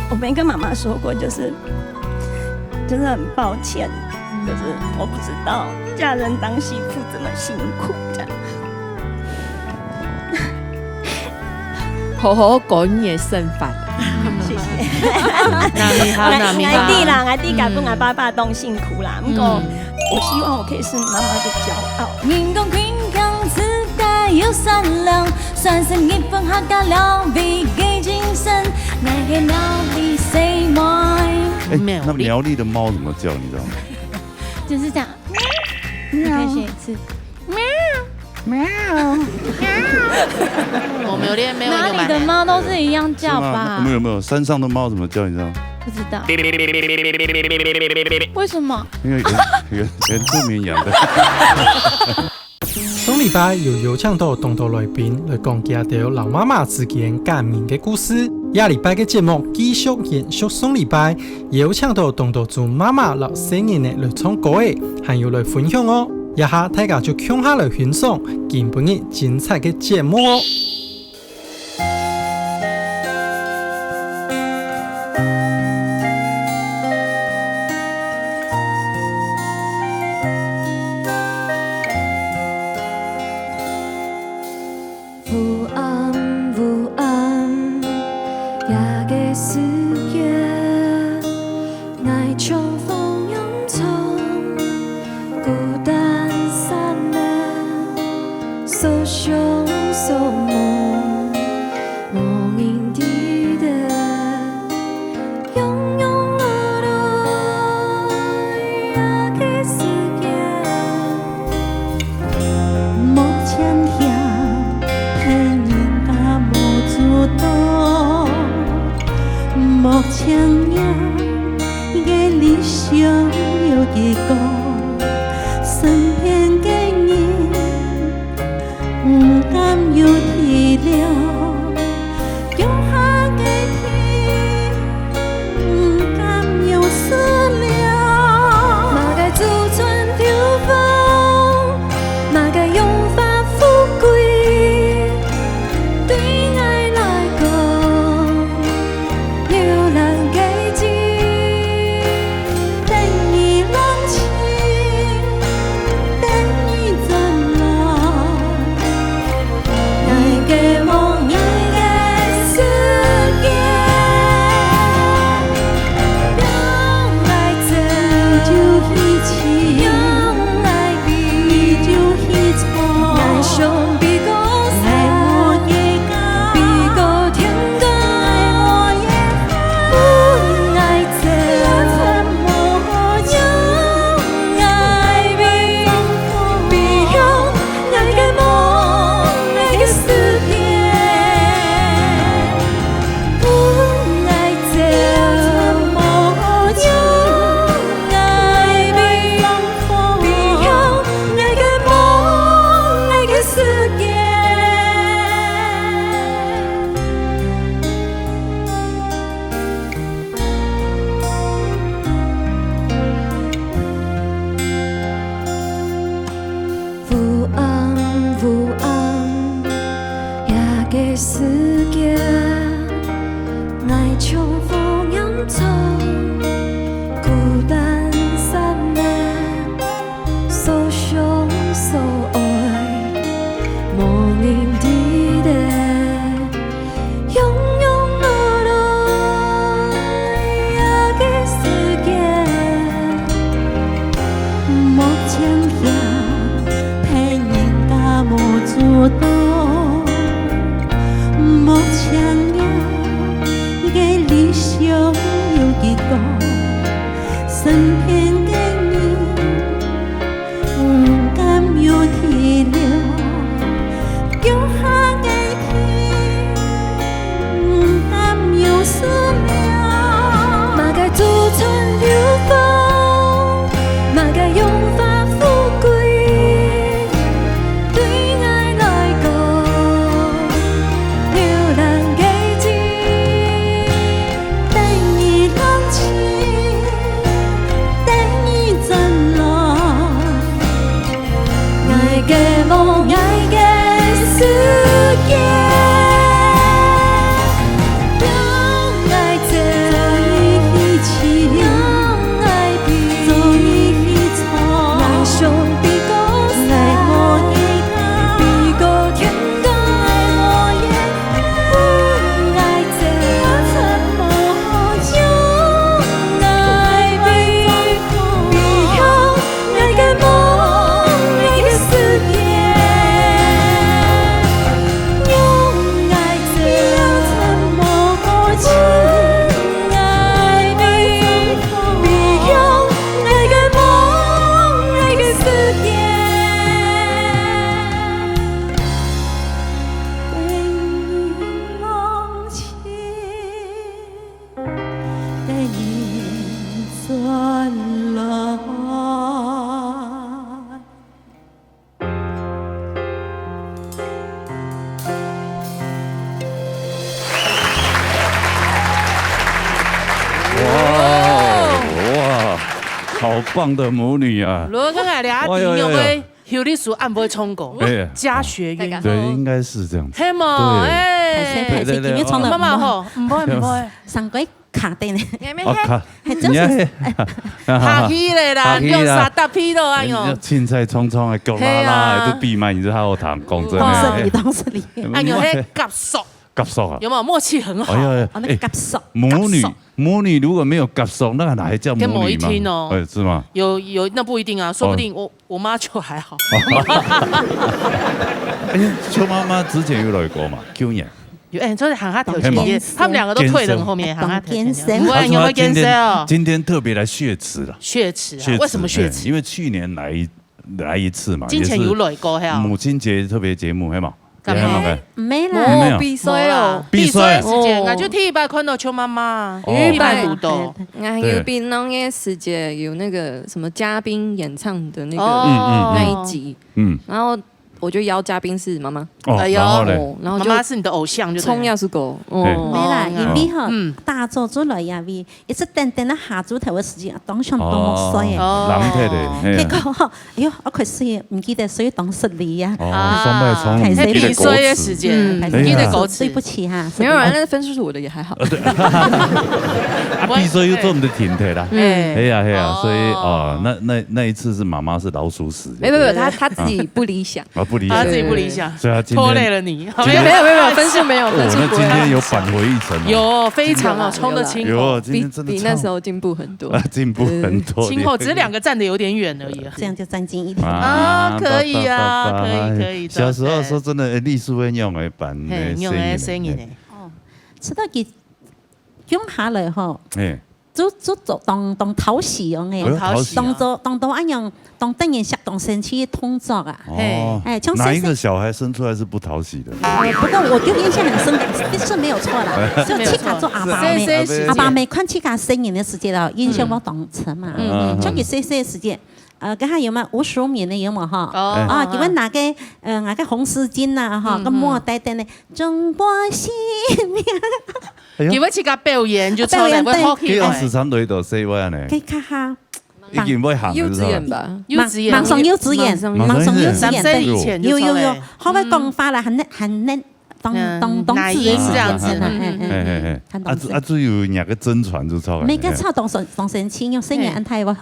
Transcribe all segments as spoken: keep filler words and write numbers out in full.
我没跟妈妈说过，就是真的很抱歉，就是我不知道嫁人当媳妇这么辛苦，这样。好好管你个身份。谢谢。那你好，那你好。我弟啦，我弟甲分我爸爸当辛苦啦，不过我希望我可以是妈妈的骄傲。人讲勤儉持家又善良，算是日本客家料理个精神，我个料理細妹。哎，苗栗那苗栗的猫怎么叫？你知道吗？就是这样，再学一次。我没有练，没有哪里的猫都是一样叫吧没？有没有，山上的猫怎么叫？你知道吗？不知道。为什么？因为原原原住民养的。上礼拜有邀請到當多來賓來講佢兜摎媽媽之間感人个故事。這禮拜个節目繼續延續上禮拜，邀請到當多做媽媽摎細人仔來唱歌仔，還有來分享哦。這下大家就共下來欣賞今晡日精彩个節目哦。烏暗烏暗，這个世界，𠊎像風樣長，孤單散漫，所想所夢，無人知得。 樣樣來來，這个世界，莫淨嫌別人家無做到，莫淨念个理想有幾高，身邊个人 毋甘有體諒，腳下个天，毋甘有思量。麼个祖傳丟荒，麼个榮華富貴，對𠊎來講， 有人个情，等你冷清，等你轉來。𠊎个夢，𠊎个世界，向哪走？你就去尋，向哪飛？你就去坐。𠊎想飛過山，𠊎無 飛過天高，𠊎無限高，分𠊎走，讓𠊎飛，飛向𠊎个夢，𠊎个世界。 分𠊎走，讓𠊎飛，飛向𠊎个夢，𠊎个世界。 烏暗烏暗，這个世界，𠊎像風樣長，孤單散漫，所想所愛，無人知得。 樣樣來來，這个世界，莫淨嫌別人家無做到，莫淨念个理想好棒的母女啊！如果講啊，你啊，哎呦，哎呦，哎呦。頂用个邱律師恁會唱歌，哎呀。家學淵源。對，應該是這樣子。係無？對。哎。對，對，對，對，今日唱得毋好。媽媽好，毋會，毋會。上過卡等呢。哦，卡，係，就是，你看，客氣咧啦，客氣啦。用啥搭配咯，哎喲。人家凊彩唱唱个，腳拉拉个，係啊。都比嘛，你知道我講真的。當失禮，當失禮。哎喲，彼合宿。 合宿啊。有沒有？默契很好。哎呀，哦，那個合宿。哎，母女，合宿。母女如果沒有合宿，那哪還叫母女嘛？跟某一天哦。哎，是嗎？有，有，那不一定啊，說不定我，哦。我媽就還好。哎，邱媽媽之前有來過嘛？舊年。有，哎，就是喊她頭前一點，當天。他們兩個都退了後面，喊她頭前一點。當天。不然你會跟誰哦？今天，今天特別來血池了。血池啊？血池，為什麼血池？哎，因為去年來一 來一次嘛，之前有來過，也是係啊。母親節特別節目，係嘛？敢有？有，有。毋係啦。沒有。無，比賽哦。無啦。比賽。比賽个時節，哦。𠊎就第一擺看到邱媽媽，哦。第一擺堵到。對。𠊎還有檳榔个時節，有那個什麼嘉賓演唱的那個，哦。嗯，嗯，嗯。那一集。嗯。然後我就邀嘉賓是媽媽。哦，哎喲。然後嘞？哦，然後就媽媽是你的偶像就對了。衝下去過，哦。嘿。無啦，哦。因為吼，嗯。打早就來呀，為 一直等等到下晝頭个時間，當想當目睡个。哦。哦。冷忒咧，嘿。結果，哎喲，我開始毋記得，所以當失禮啊。哦，啊。上擺衝毋記得歌詞。該比賽个時間，嗯。毋記得歌詞。對不起哈，沒有啊，失禮。那分數是我的，也還好。啊，對。啊，比賽又做毋得停忒啦。嗯。哎呀，哎呀，哦。所以，哦，那，那，那一次是媽媽是老鼠屎。沒有，沒有，她，她自己不理想。 啊，不理想。他自己不理想，對。所以他今天拖累了你。今天，沒有，沒有，沒有，分數沒有，哦，分數不會。那今天有扳回一城哦。有，非常哦，有啦，衝得清楚。有，今天真的超，比，比那時候進步很多。啊，進步很多。對。清楚，只是兩個站得有點遠而已。這樣就站近一點。啊，可以啊，可以，可以的，小時候說真的，哎，歷史會用來扳嘿，用來聲音的。聲音的。哦，直到佢降下來吼，嘿。 就，就做當，當討喜樣个。哎喲，討喜啊。當做，當多恁樣，當得人惜，當生趣个動作啊。哦，嘿。哎，像細細，哪一個小孩生出來是不討喜的？呃，不過我就印象很深的，是沒有錯啦。就自家做阿爸姆，細細時節。阿爸姆看自家細人个時節哦，印象無當深嘛。嗯，嗯，嗯。像佢細細个時節，呃，該下有無？吳淑敏个有無吼？哦。啊，佢會拿个，呃，拿个紅絲巾啊，吼，嗯，个帽戴戴呢，嗯。中國新年。 哎喲。佢會自家表演就出來，表演，對。會好奇怪。該樣時常都有細位呢。該較下，已經會行了，幼稚園吧？幼稚園。馬上幼稚園，馬上幼稚園。馬上幼稚園，三歲以前就出來。有，有，有，好會講話啦，還能，還能當，嗯，當，當自然。奶音這樣子，嗯，嗯，嗯。嘿，嘿，嘿。看懂事。啊，啊，就有兩個真傳就出來。每個唱當神，當神奇，用聲音安排我學，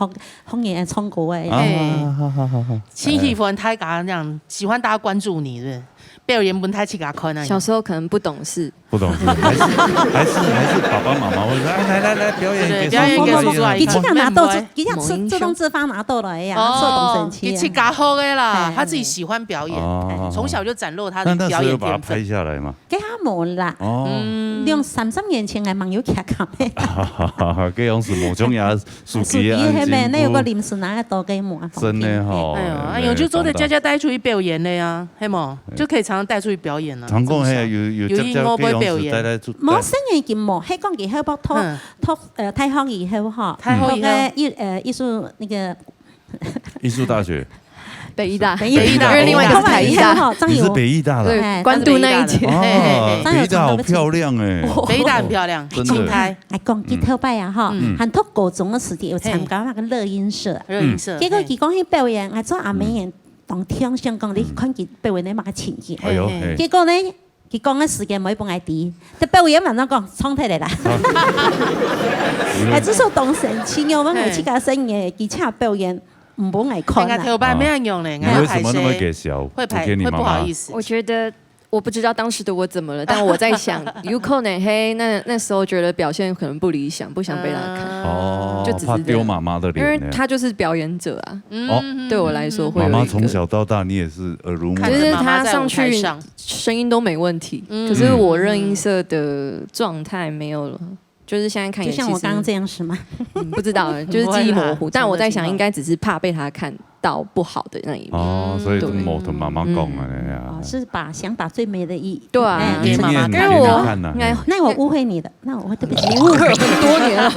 學你來唱歌欸。啊，好，好，好，好。真喜歡大家這樣，喜歡大家關注你，是不是？表演分大家看啊。小時候可能不懂事。 不懂事，還是，還是，還是爸爸媽媽會說，哎，來，來，來，表演給叔叔阿姨看。對，表演給叔叔阿姨看。佢自家拿到，佢自家自，自動自發拿到來呀，哦，做當神奇啊。佢自家好个啦，哎，他自己喜歡表演，哦。從小就展露他的表演天分。那，那時候有把它拍下來嗎？該下無啦。哦。嗯。兩三十年前還吂有卡卡咩。該樣是無像呀，手機啊，手機係咩？很進步。那有個臨時拿來多給我，真的吼，哎喲，哎喲，哎，就做得佳佳帶出去表演的呀，係無？哎。就可以常常帶出去表演了，常講，從小。嘿，有，有，有音樂會表演。這，這，這樣子帶，帶出，無，細人佢無，係講佢後尾讀，嗯。讀，呃，大學以後吼，大學以後。讀个藝，呃，藝術那個藝術大學。北藝大。北藝大。北藝大。因為另外一個是台藝大。後尾以後吼，正有。你是北藝大的？對，哎，關渡那一屆。哦，嘿，嘿，嘿。北藝大好漂亮欸。北藝大很漂亮，真的。青苔。哎，講起頭擺啊，吼，嗯。還讀高中个時節有參加那個熱音社。熱音社，結果佢講去表演，還做阿妹演，當聽想講，你看佢表演个麼个情形。哎喲，嘿。結果呢， 佢講个時間無分𠊎知，就表演完了講，唱忒了啦。啊。哎，這首當神奇哦，𠊎自家聲音，佢請表演，毋分𠊎看啦。哎，𠊎頭擺無恁樣咧，你為什麼那麼給小？會排，不給你媽媽？會不好意思。我覺得，我不知道當時的我怎麼了，但我在想，有可能，嘿，那，那時候覺得表現可能不理想，不想被他看。啊。哦，就只是這樣。怕丟媽媽的臉呢。因為他就是表演者啊。哦。對我來說會有一個，媽媽從小到大，你也是耳濡目染。就是他上去 聲音都沒問題，嗯。可是我熱音社的狀態沒有了，就是現在看也其實，就像我剛剛這樣是嗎？嗯，不知道欸，就是記憶模糊。不會啦，但我在想，應該只是怕被他看，到不好的那一面。哦，所以都对冇同媽媽講啊，嗯哎呀哦，是把想把最美的一对啊，哎给妈妈看一面给她看呐，哎哎那我误会你了，那我对不起，你误会很多年了。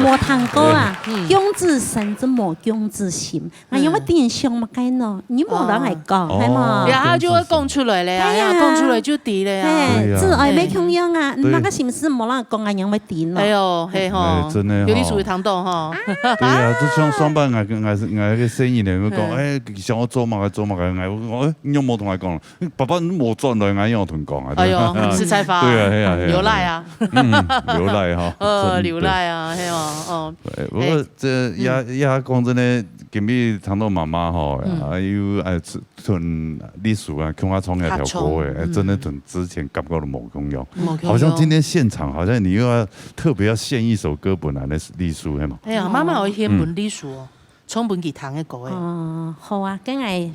我听过啦嗯，讲之身子无讲之心，哎，因为电视上么个喏，你冇人来讲，哦系嘛？然后他就会讲出来了呀，哎呀哎呀，讲出来就知了呀。哎，对呀自爱没共样啊，对那个心思冇人讲啊，人会点咯。哎呦，嘿吼，哎真的吼有你属于糖豆哈，对呀，就像上班，俺俺俺个生意呢，会讲，嗯哎，想要做嘛个做嘛个，俺我讲，哎，你有冇同我讲？爸爸，你冇转来，俺有同你讲啊。哎呦，吃菜饭，对啊，对啊，对啊。有赖啊，嗯，有赖哈，呃，真的有赖啊，嘿哦，哦，对，不过这也也讲真的，今日谈到妈妈吼，啊，又哎，同历史啊，共下唱一条歌诶，哎，真的同之前感觉都冇共样。无共样好像今天现场，好像你又要特别要献一首歌本来的历史，系嘛？哎呀，妈妈有一篇文历史哦，唱分佢听个歌诶，哦，好啊，跟哎，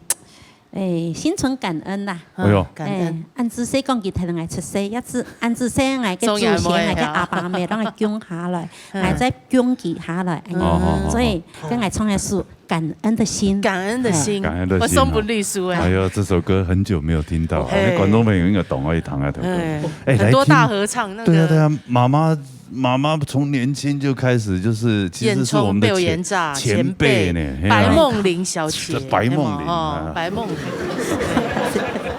哎，心存感恩啦。哎呦感恩。哎，恁仔细讲佢听，我出世，也是恁仔细，我个祖先，中原妹我个阿爸阿妈，让我降下来，嗯我再降佢下来，哎哦哦哦所以跟我唱一首《感恩的心》。感恩的心，感恩的心我送分历史诶。哎呦，这首歌很久没有听到，哎那观众朋友应该懂我一堂啊，对不对？哎，哎，很多大来听合唱那个。对啊，对啊，妈妈妈妈从年轻就开始，就是其实是我们的演唱表演前者前前辈辈呢，嘿啊白梦玲小姐，白梦玲有没有哦啊，白梦玲，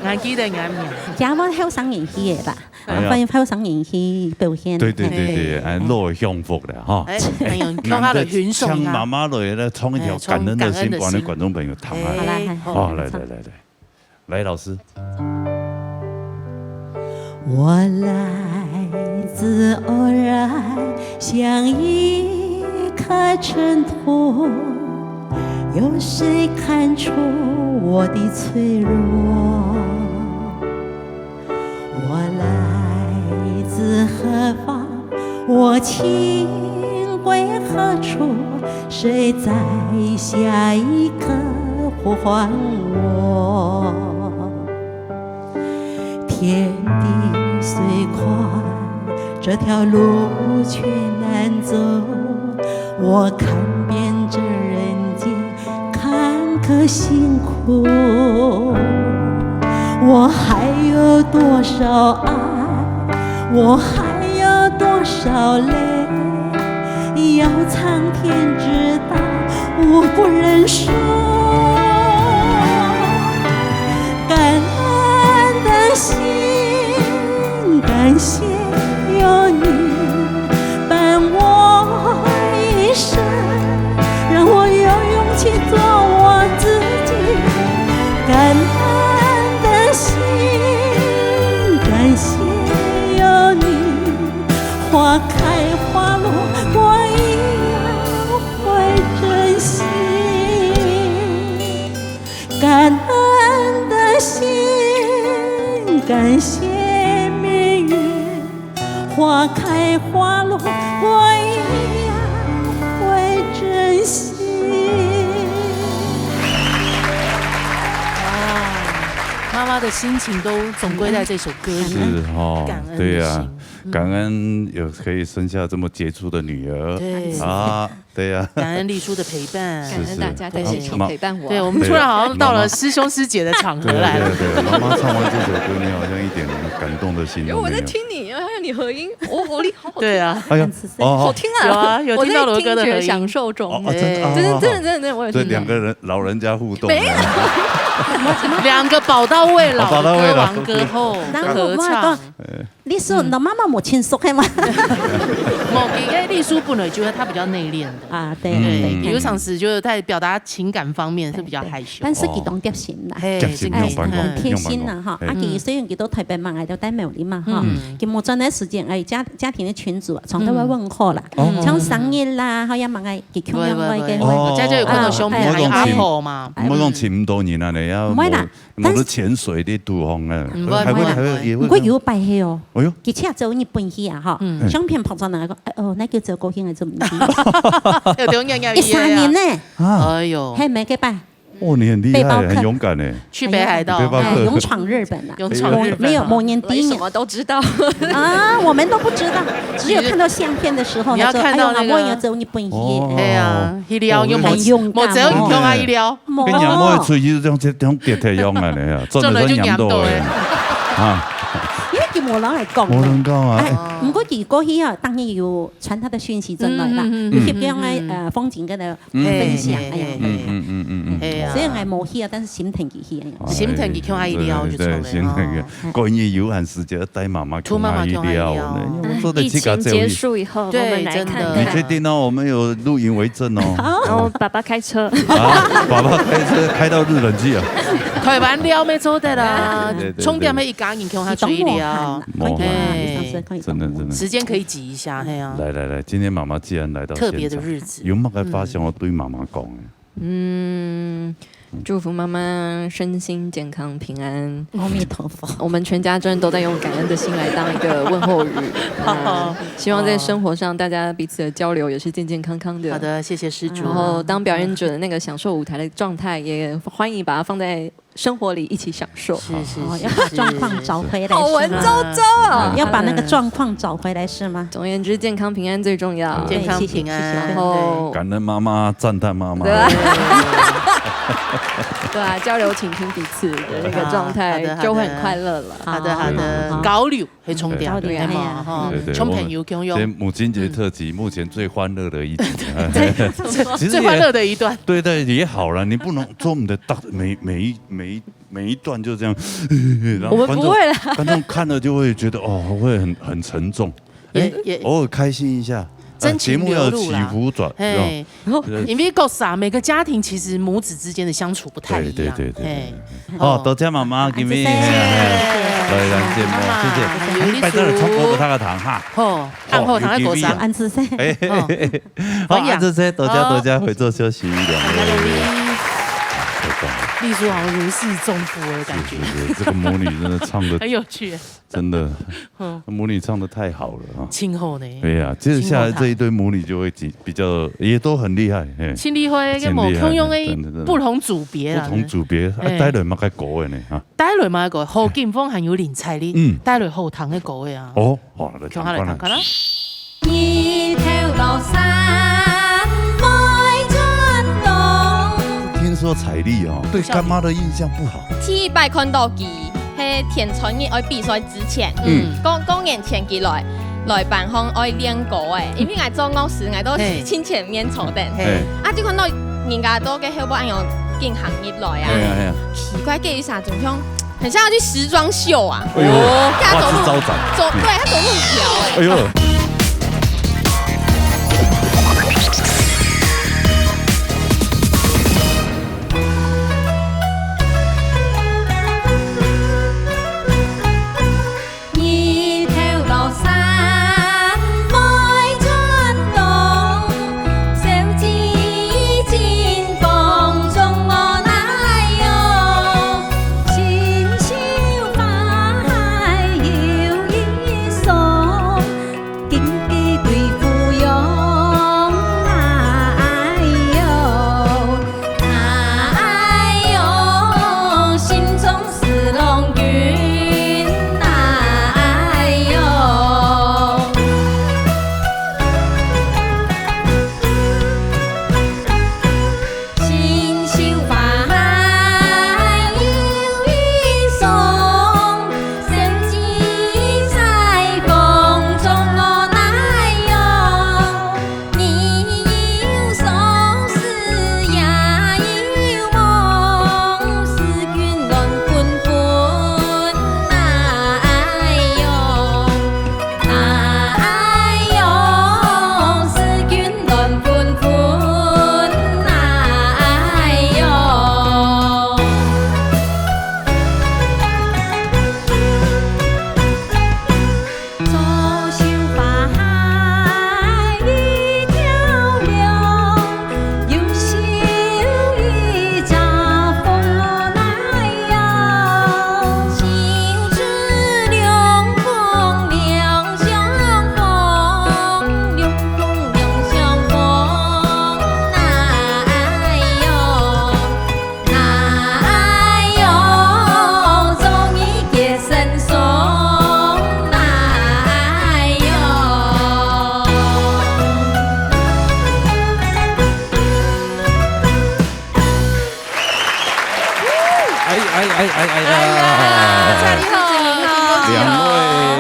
还记得，还记得。加我后生人去的啦，哎呀啊，后生人去表现。对对对对，嘿哎，落享福了哈。哎，哎呦，看他的云送像妈啊，妈来了，唱一条哎《感恩的心》，唱感恩的心把那观众朋友谈哎啊。好啦，好哦，来来来来，来老师，我来自偶然，像一颗尘土，有谁看出我的脆弱？我来自何方？我情归何处？谁在下一刻呼唤我？ 天地虽宽，这条路却难走。我看遍这人间坎坷辛苦，我还有多少爱？我还有多少泪？要苍天知道，我不能说。 感恩的心，感谢有你伴我一生，让我有勇气做我自己。感恩的心，感谢有你，花开花落，我一样会珍惜。 感恩的心，感谢命运，花开花落，我一样会珍惜。哇，妈妈的心情都总归在这首歌里。是哈感恩，的对呀心，感恩有可以生下这么杰出的女儿对啊，对呀。感恩丽叔的陪伴。感恩大家在现场陪伴我。对，我们突然好像到了师兄师姐的场合对来了。对对，妈妈唱完这首歌，你好像一点感动的心因为我都没有。在听你，还有你合音，哦，好厉害，好听对啊，哎呦，很慈悲哦，有啊，有我在听到罗哥的合听觉享音。受中。哦，真的啊，真的真的真的真的，我有听到。这两个人老人家互动，没有两个宝刀未老哦宝刀未老的歌王歌后然后合唱我还讲，你说你妈妈母亲熟的吗？某一个丽叔本来就是他比较内敛的，啊，对对，对对。有常时就是在表达情感方面是比较害羞。但是佢当贴心啦。嘿，贴心这个用板很贴用心啦哈，啊，佢虽然佢都特别忙，就戴美丽嘛哈，嗯佢冇转个时间，哎，家家庭的群组啊，常都会问候啦，哦像生日啦，好要忙个，佢共样会个，喂喂喂，哦佳佳有看到兄弟还有阿婆嘛？我讲请多年了呢，要唔会啦，我的潜水的土方啊，嗯不会还会不会还会也会不过有一摆嘿哦，哎呦，佢请走日本去啊哈，相片拍出来个，哎哦，那个走过去还是唔知，有点尿尿一三年呢，啊，哎呦，还没个拜，哦，你很厉害，背包客。很勇敢欸。去北海道。背包客。哎，勇闯日本啊。勇闯日本啊。没有，没有人知。为什么都知道？啊，我们都不知道，只有看到相片的时候，你要他说：“哎呦，看到那个，阿妹有走日本去。”哦。哎呀，一撩又没，很勇敢哦。没走，你看他一撩。跟娘妹出去就这样，这样跌跌用啊，你啊，真的是娘妹欸。啊。因為佢無人來講。無人講啊。哎，不過佢過去啊，當然有傳他的訊息進來啦，嗯，嗯，嗯，有翕到个，嗯，嗯，嗯。呃，風景跟他 嗯。分享，哎呀。嗯，嗯，嗯，嗯，嗯。係啊。雖然𠊎無去啊，但是心疼佢去，哎呀。哎，心疼佢去，看下一條就出來，對，對，對，心疼佢。哦。過年遊玩時節帶媽媽去看下一條呢，因為做得自家走一，疫情結束以後，對，我們來看看。真的。你確定哦？我們有錄影為證哦。好。然後爸爸開車。啊，爸爸開車開到日本去啊。開玩笑，沒做得啦。對，對，對，對。重點係一家人去看下一條。你懂我嗎？哎。看一下，你上次看一下。真的，真的。時間可以擠一下，係啊。來，來，來，今天媽媽既然來到現場，特別的日子。 有麼个話想要對媽媽講的？嗯，祝福媽媽身心健康、平安。阿彌陀佛。我們全家真的都在用感恩的心來當一個問候語。啊，希望在生活上大家彼此的交流也是健健康康的。好的，謝謝施主。然後當表演者的那個享受舞台的狀態，也歡迎把它放在生活裡一起享受。是，是，哦，是，要把狀況找回來，好文绉绉哦。是嗎？要把那個狀況找回來，是嗎？總而言之，健康平安最重要。對，健康平安，謝謝，謝謝。然後，對。感恩媽媽，讚嘆媽媽。對啊。對啊，交流傾聽彼此的那個狀態，啊，好的，好的。就會很快樂了。好的，好的。好，好，好。交流。 很重要，交流，對嘛，哎呀。哈，對，對，從朋友共樣。我們，這母親節特輯，嗯。目前最歡樂的一集。對，其實也，最歡樂的一段。對，對，也好啦，你不能做我們的大，每，每一，每一，每一段就這樣，然後觀眾，我們不會啦。觀眾看了就會覺得，哦，會很，很沉重。也，哎，也，偶爾開心一下，呃，真情流露啦。節目要起伏轉，嘿，是吧？對。因為各啥，每個家庭其實母子之間的相處不太一樣。對，對，對，對，嘿。對。 哦，多謝媽媽，今日，感謝，嘿，嘿，嘿。來，來，節目，謝謝。媽媽，有意思。哎，拜託了，唱歌不他个糖哈。好，哦，暗號糖个歌聲。有機會啊。恁仔細。哎，好，歡迎。恁仔細，多謝，哦。多謝，回座休息一下。好，來，來，來。太棒了。麗珠好像如釋重負的感覺。是，是，是，這個母女真的唱得很有趣。 真的，嗯。母女唱得太好了啊。真好呢。對呀，接下來這一對母女就會比，比較，也都很厲害，嘿。真厲害，跟無共樣的，真的，真的。不同組別啊。不同組別，啊，哎。帶來麼个歌的呢，哈？帶來麼个歌？何錦峰還有林采玲，嗯。帶來好聽的歌的啊。哦，好，來聽看看啊。看看啊。日頭落山，妹轉東。聽說采妮哦，對乾媽的印象不好。第一擺看到佢， 係天穿日愛比賽之前，嗯。過，過年前佢來，來班項愛練歌誒，因為𠊎做樂師，𠊎都係盡前面坐等。嘿。啊，就看到人家都該後背恁樣緊行入來啊。嘿啊，嘿啊。奇怪，該一下怎麼像，很像要去時裝秀啊。哎呦，哦，他走路，花枝招展。走，對，他走路很飄誒。哎呦。啊，你好，你好。两位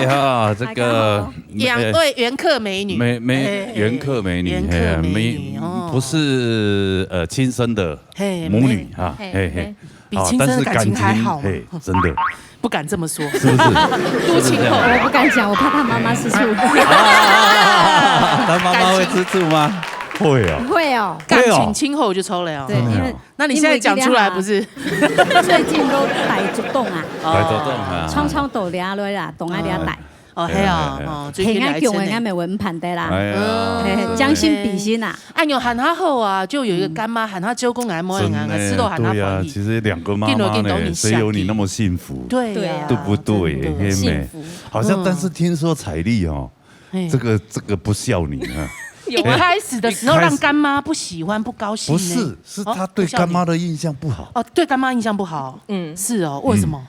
哈，这个，大家好。两位原客美女。美，美，哎，原客美女，原客美女，嘿，没，哦。不是，呃，亲生的，嘿，母女哈，嘿，嘿，嘿。比亲生的感情还好嘛。啊，但是感情，嘿，真的。不敢这么说。是不是？都亲口。是不是这样？我不敢讲，我怕他妈妈吃醋。啊，他妈妈会吃醋吗？会哦。会哦。感情亲口就抽了哦。对，因为，真的哦。那你现在讲出来不是？因为最近都大作动啊。大作动啊。常常都掠落啦，都爱掠大。哦，嘿啊，哦，最近来一次呢。很爱讲，应该没文盘的啦。哎呀。嗯。嘿，将心比心啊。哎，有喊他后啊，就有一个干妈喊他周公来摸人啊，真的，吃都喊他欢喜。对啊，其实两个妈妈呢，谁有你那么幸福？对啊，对啊，对不对？真的。嘿妹。幸福。好像，但是听说采丽哦，嗯。嘿。这个，这个不孝女啊。一开始的时候让干妈不喜欢、不高兴呢。不是，是她对干妈的印象不好。哦，对干妈印象不好。嗯。是哦，为什么？嗯。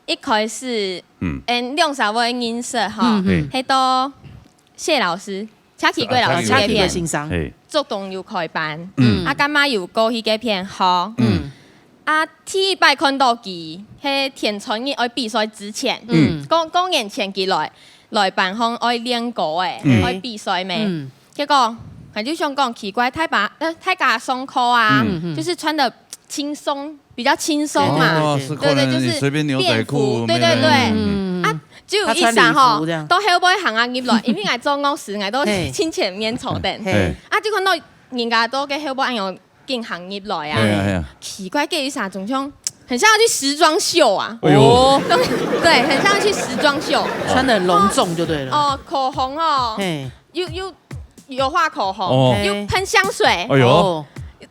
一开始，嗯。嗯，两三位认识哈，嗯，嗯。迄个谢老师，谢启贵老师啊，谢启贵先生。嘿。做东有开班，嗯。啊，干妈有过去个片吼。嗯。啊，第一摆看到佢，係天穿日愛比赛之前，嗯。過，過年前佢來，來班上愛練歌誒，嗯。愛比賽咩？嗯。結果，佢就想講奇怪，大家，呃，大家上課啊，嗯，嗯。就是穿得輕鬆，比較輕鬆嘛。哦，對，對，對。是可能你隨便牛仔褲，便服，對，對，對。嗯。啊，就有一下吼，他穿禮服這樣。到後背行啊入來，因為𠊎做樂師，𠊎都，嘿。親前面坐等。嘿。啊，就看到人家都个後背恁樣緊行入來啊。嘿啊，嘿啊。奇怪，這一下總像很像要去時裝秀啊。哎呦。哦。對，很像要去時裝秀。穿得很隆重就對了。哦，口紅哦。嘿。 又，又有畫口紅，哦。又噴香水，哎呦。哦。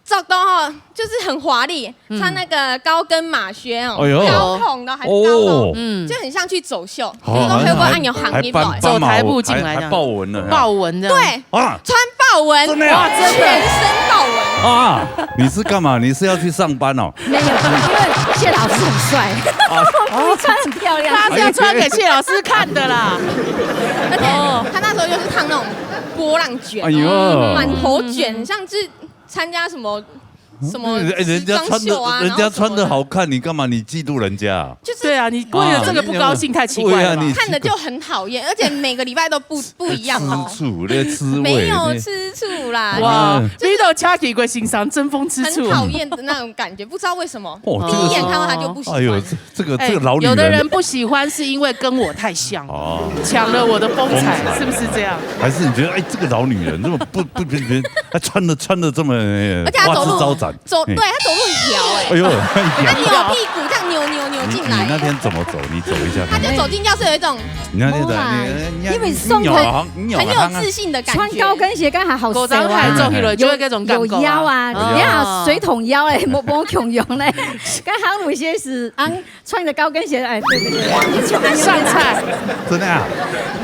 做到吼，就是很華麗，嗯。穿那個高跟馬靴哦，哎呦。高筒的，還是高筒，哦。嗯。就很像去走秀，好，然後後背還有行業來。還，還，走台步進來這樣。還，還豹紋呢，豹紋這樣。對，啊。穿豹紋，真的啊？哇，真的。全身豹紋。啊，你是幹嘛？你是要去上班哦？没有，因为谢老师很帅，啊。我穿很漂亮。他是要穿给谢老师看的啦。而且哦。他那时候又是烫那种波浪卷哦，哎呦。满头卷，像是参加什么，什么哎，人家穿的，时装秀啊，人家穿的好看，然后什么的。你干嘛？你嫉妒人家啊？就是对啊，你为了这个不高兴，啊。太奇怪了吧？对啊，你看了就很讨厌，而且每个礼拜都不，不一样哦。吃醋，那吃味，没有吃醋啦，哇，嗯。你都请奇怪先生，争风吃醋啊。很讨厌的那种感觉，不知道为什么，哦，第一眼看到他就不喜欢。这个是 这个，哎，这个老女人。有的人不喜欢是因为跟我太像，哦。抢了我的风采，风采。是不是这样？还是你觉得，哎，这个老女人这么不，不，不，不，她穿得，穿得这么，哎，而且她走路，花枝招展。走，哎。对，她走路很摇，哎。哎呦，她扭屁股，这样扭，扭，扭进来。你，你那天怎么走？你走一下看看。她就走进教室，有一种你那天走，没啦，你，你，因为上课你扭啊，你扭啊，很有自信的感觉。穿高跟鞋刚好好手啊。高跟鞋走起来就会这种感觉啊。有，有腰啊，哦。你看水桶腰嘞，没，没共用嘞。刚好有些是，啊， 穿个高跟鞋，哎，对，对，对，就穿上菜。真的啊？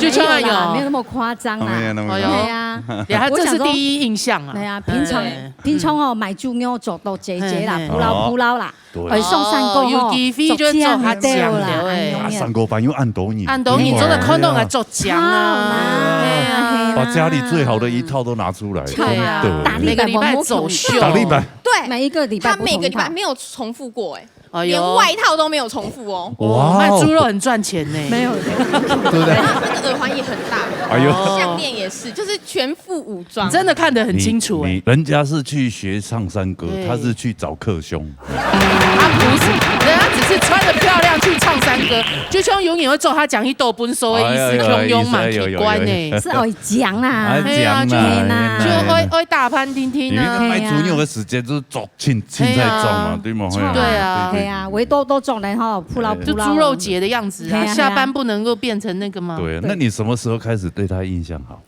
就穿那个哦。没有啦，没有那么夸张啦。没有那么夸张。哎呦。对啊。对啊，这是第一印象啊。我想说，对啊，平常，哎。平常哦，买猪肉做到姐姐啦，嘿，嘿。不老不老啦。哦。对。哎，上山过后，哦，有机会就做下酱了，哎。哎，啊，上过班又按多年。按多年，真的看到个做酱啊。对啊。把家里最好的一套都拿出来。对啊。对。每个礼拜走秀。打礼拜。对。每一个礼拜不同一套。他每个礼拜没有重复过，哎。 哎呦。连外套都没有重复哦。哇哦。卖猪肉很赚钱呢。没有。对不对？那个耳环也很大，哎呦。项链也是，就是全副武装。真的看得很清楚哎。你，你，人家是去学唱山歌，对。他是去找克兄。他不是，人家只是穿得漂亮去唱山歌，就像永远会做他讲一斗分手的意思，哎呦，哎呦，共样嘛，哎呦，哎呦，奇怪呢。哎呦。是哦，讲啦。哎，讲啦，对啊，就，哎呀。就会，会打扮定定啊。因为他卖猪肉的时间就是做 青，青菜种嘛，哎呀。对吗？嘿啊，对啊。对，对，对。哎呀，围兜兜种人吼，扑老扑老。就猪肉节的样子啊，哎呀，下班不能够变成那个吗？对，那你什么时候开始对他印象好？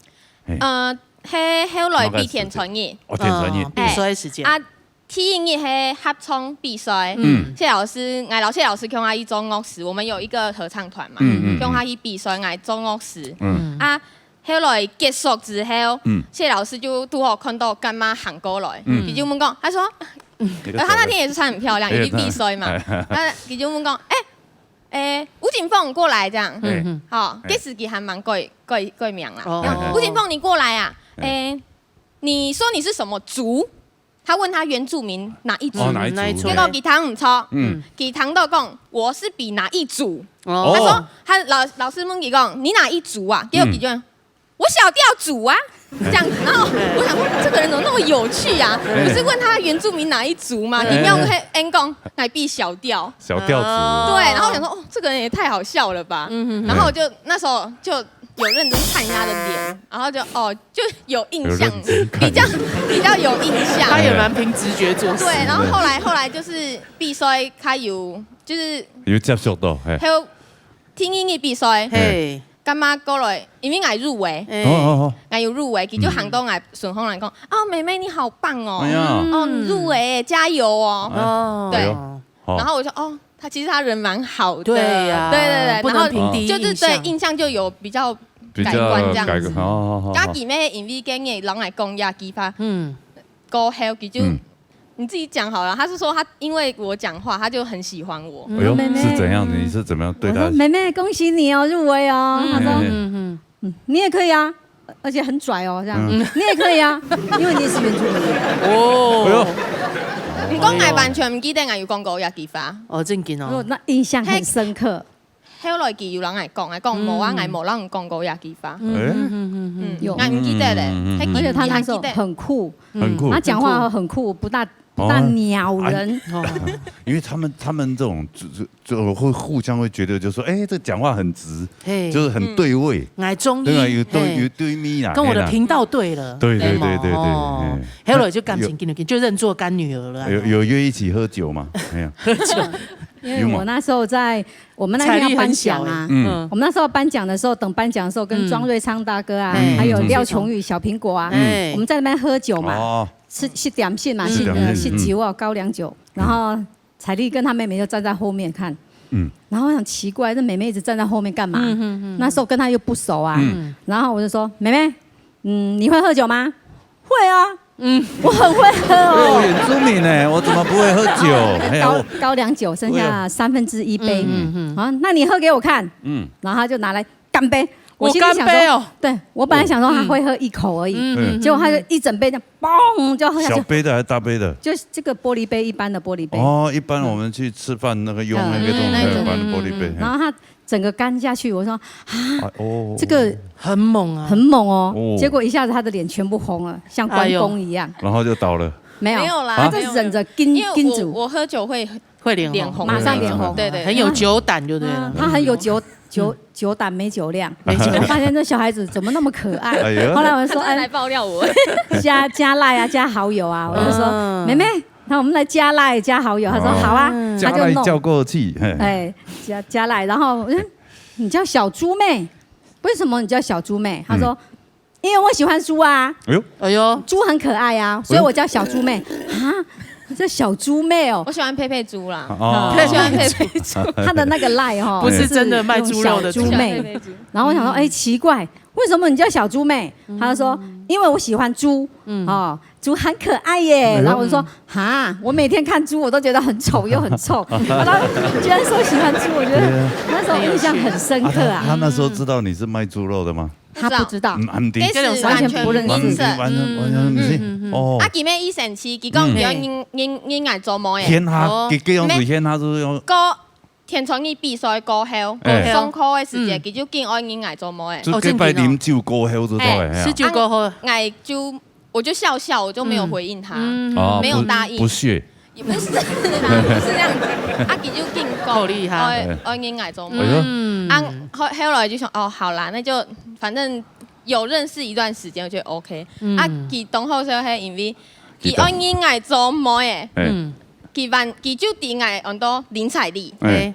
嘿。呃，嘿，后来比田传艺。哦，田传艺。嗯，比赛的时间。哎，啊，第一日嘿合唱比赛，嗯。谢老师，我老谢老师叫我去做乐师，我们有一个合唱团嘛，嗯，嗯，嗯。叫我去比赛，我做乐师。嗯。啊， 后来结束之后，嗯。谢老师就拄好看到干妈行过来，嗯。佢就问讲，他说，呃，他那天也是穿很漂亮，哎，也去比赛嘛。哎。那佢就问讲，哎，哎，吴景凤过来这样，嗯，嗯。好，哎。这时佢还蛮改，改，改名啦。哦。吴景凤，你过来啊，哎。哎，你说你是什么族？他问他原住民哪一族，哦，哪一族？结果佢听毋错，嗯。佢听到讲我是比哪一族，哦。他说他老老师问佢讲你哪一族啊？结果佢就、我小调族啊，这样子。然后我想说这个人怎么那么有趣啊？不是问他原住民哪一族吗？你要跟他讲，乃必小调。小调族。对，然后我想说，哦，这个人也太好笑了吧。然后我就那时候就有认真看一下他的脸，然后就哦，就有印象，有认真看。比较比较有印象。他也蛮凭直觉做事。对，然后后来后来就是比赛，他有就是有接触到，嘿。还有听音乐比赛，嘿。感觉过来，因为我入围，哎。哦哦哦。我有入围，佢就行到我顺风来讲，哦，妹妹你好棒哦，哎呀。哦，你入围耶，加油哦。哦。对。哎呦，好。然后我就哦，他其实他人蛮好的，对呀，对对对，不能凭第一印象。然后就是对印象就有比较改观这样子。比较改观，好好好好。加佢咩，因为今日人来讲呀，佢发，嗯。过后佢就，嗯。你自己讲好了。他是说他因为我讲话，他就很喜欢我。哎呦，妹妹。是怎样的？你是怎么样对他？我说：“妹妹，恭喜你哦，入围哦。”他说：哎。“嗯，你也可以啊，而且很拽哦，这样。嗯。你也可以啊，因为你也是原住民。”哦。哎呦。你讲，我完全毋记得我有讲过这句话。哦，正经哦。我那印象很深刻。后来佢有人来讲，来讲，嗯。无啊，我无人讲过这句话。嗯，哎。嗯，嗯，嗯，嗯。有。我毋记得嘞，嗯，嗯，嗯，嗯。而且他那时候很酷，很酷。他讲话很酷，不大 不大鸟人。哦。哎，因为他们，他们这种就，就，就会互相会觉得，就说，哎，这讲话很直，嘿。就是很对位。嗯。我中意，对吧？有对，嘿。有对咪啦，跟我的频道对了，嘿啦。对，对，对，对，对，哦。嘿。后来就感情进了，就认作干女儿了。有，有约一起喝酒吗？没有。喝酒。因为我那时候在，我们那天要颁奖啊，彩丽很小欸。嗯。我们那时候颁奖的时候，等颁奖的时候，跟庄瑞昌大哥啊，嗯。还有廖琼宇、小苹果啊，嗯。我们在那边喝酒嘛。哦。 吃，食点心嘛，食点心，食，呃，食酒哦，嗯。高粱酒。然后彩丽跟她妹妹就站在后面看。嗯。然后我想奇怪，这妹妹一直站在后面干嘛？嗯，嗯，嗯。那时候跟她又不熟啊。嗯。然后我就说：“妹妹，嗯，你会喝酒吗？”“会啊。”“嗯。”“我很会喝哦。”“我原住民呢，我怎么不会喝酒？”哎呀，高，我，高粱酒剩下三分之一杯。对啊。嗯，嗯，嗯。“啊，那你喝给我看。”嗯。然后她就拿来干杯。我心里想说，我干杯哦。对，我本来想说她会喝一口而已，嗯，嗯，结果她就一整杯这样，嘣，就喝下去。小杯的还是大杯的？就是这个玻璃杯，一般的玻璃杯。哦，一般我们去吃饭那个用那个这种，嗯，那种。一般的玻璃杯，嗯，嗯，嗯。嘿。然后她整个干下去，我说，啊，哎，哦。这个很猛啊。很猛哦。哦。结果一下子她的脸全部红了，像关公一样。哎呦。然后就倒了。没有。没有啦，她就忍着禁，没有。因为我，禁住。我喝酒会会脸红。脸红的那种。马上脸红。对，对，对。很有酒胆就对了。嗯，她很有酒，酒，酒胆没酒量。没酒胆。我发现这小孩子怎么那么可爱？哎呦。后来我就说，他真的来爆料我。哎，加，加LINE啊，加好友啊，我就说，嗯。“妹妹，那我们来加LINE加好友。”她说，哦。“好啊。”嗯。她就弄。加LINE叫过去，嘿。哎，加，加LINE，然后，嗯，“你叫小猪妹，为什么你叫小猪妹？”她说，嗯。“因为我喜欢猪啊。”哎呦。哎呦。“猪很可爱啊，所以我叫小猪妹。”啊，这小猪妹哦。我喜欢佩佩猪啦。哦。我喜欢佩佩猪。她的那个LINE哦，不是真的卖猪肉的猪。是用小猪妹。我喜欢佩佩猪。然后我想说，哎，奇怪，为什么你叫小猪妹？她说，因为我喜欢猪，哦，猪很可爱耶。哎呦。然后我就说，哈，我每天看猪，我都觉得很丑又很臭。然后居然说喜欢猪，我觉得那时候印象很深刻啊。啊，她，她那时候知道你是卖猪肉的吗？ 她不知道。嗯，毋知。完全不认识。完全，完全，完全毋識。嗯，嗯，嗯。哦。啊，佢咩意思係，佢講，嗯。佢愛認，認，認𠊎做妹仔。牽下，哦。佢，佢樣子牽下就係講，个天穿日比賽過後，哎。上課个時節，嗯。佢就緊愛認𠊎做妹仔。就禮拜啉酒過後就到了，哎，嘿啊。食酒過後。啊，𠊎就，我就笑笑，我就沒有回應他。嗯。哦，沒有答應。不，不屑。 也不是啦，不是這樣子。啊，佢就緊講，好厲害。愛，愛認𠊎做妹。哎呦。嗯。啊，後，後來就想，哦，好啦，那就反正有認識一段時間，我覺得OK。嗯。啊，佢當好笑係因為佢愛認𠊎做妹仔，哎。嗯。佢問，佢就知𠊎安到林采莉。哎。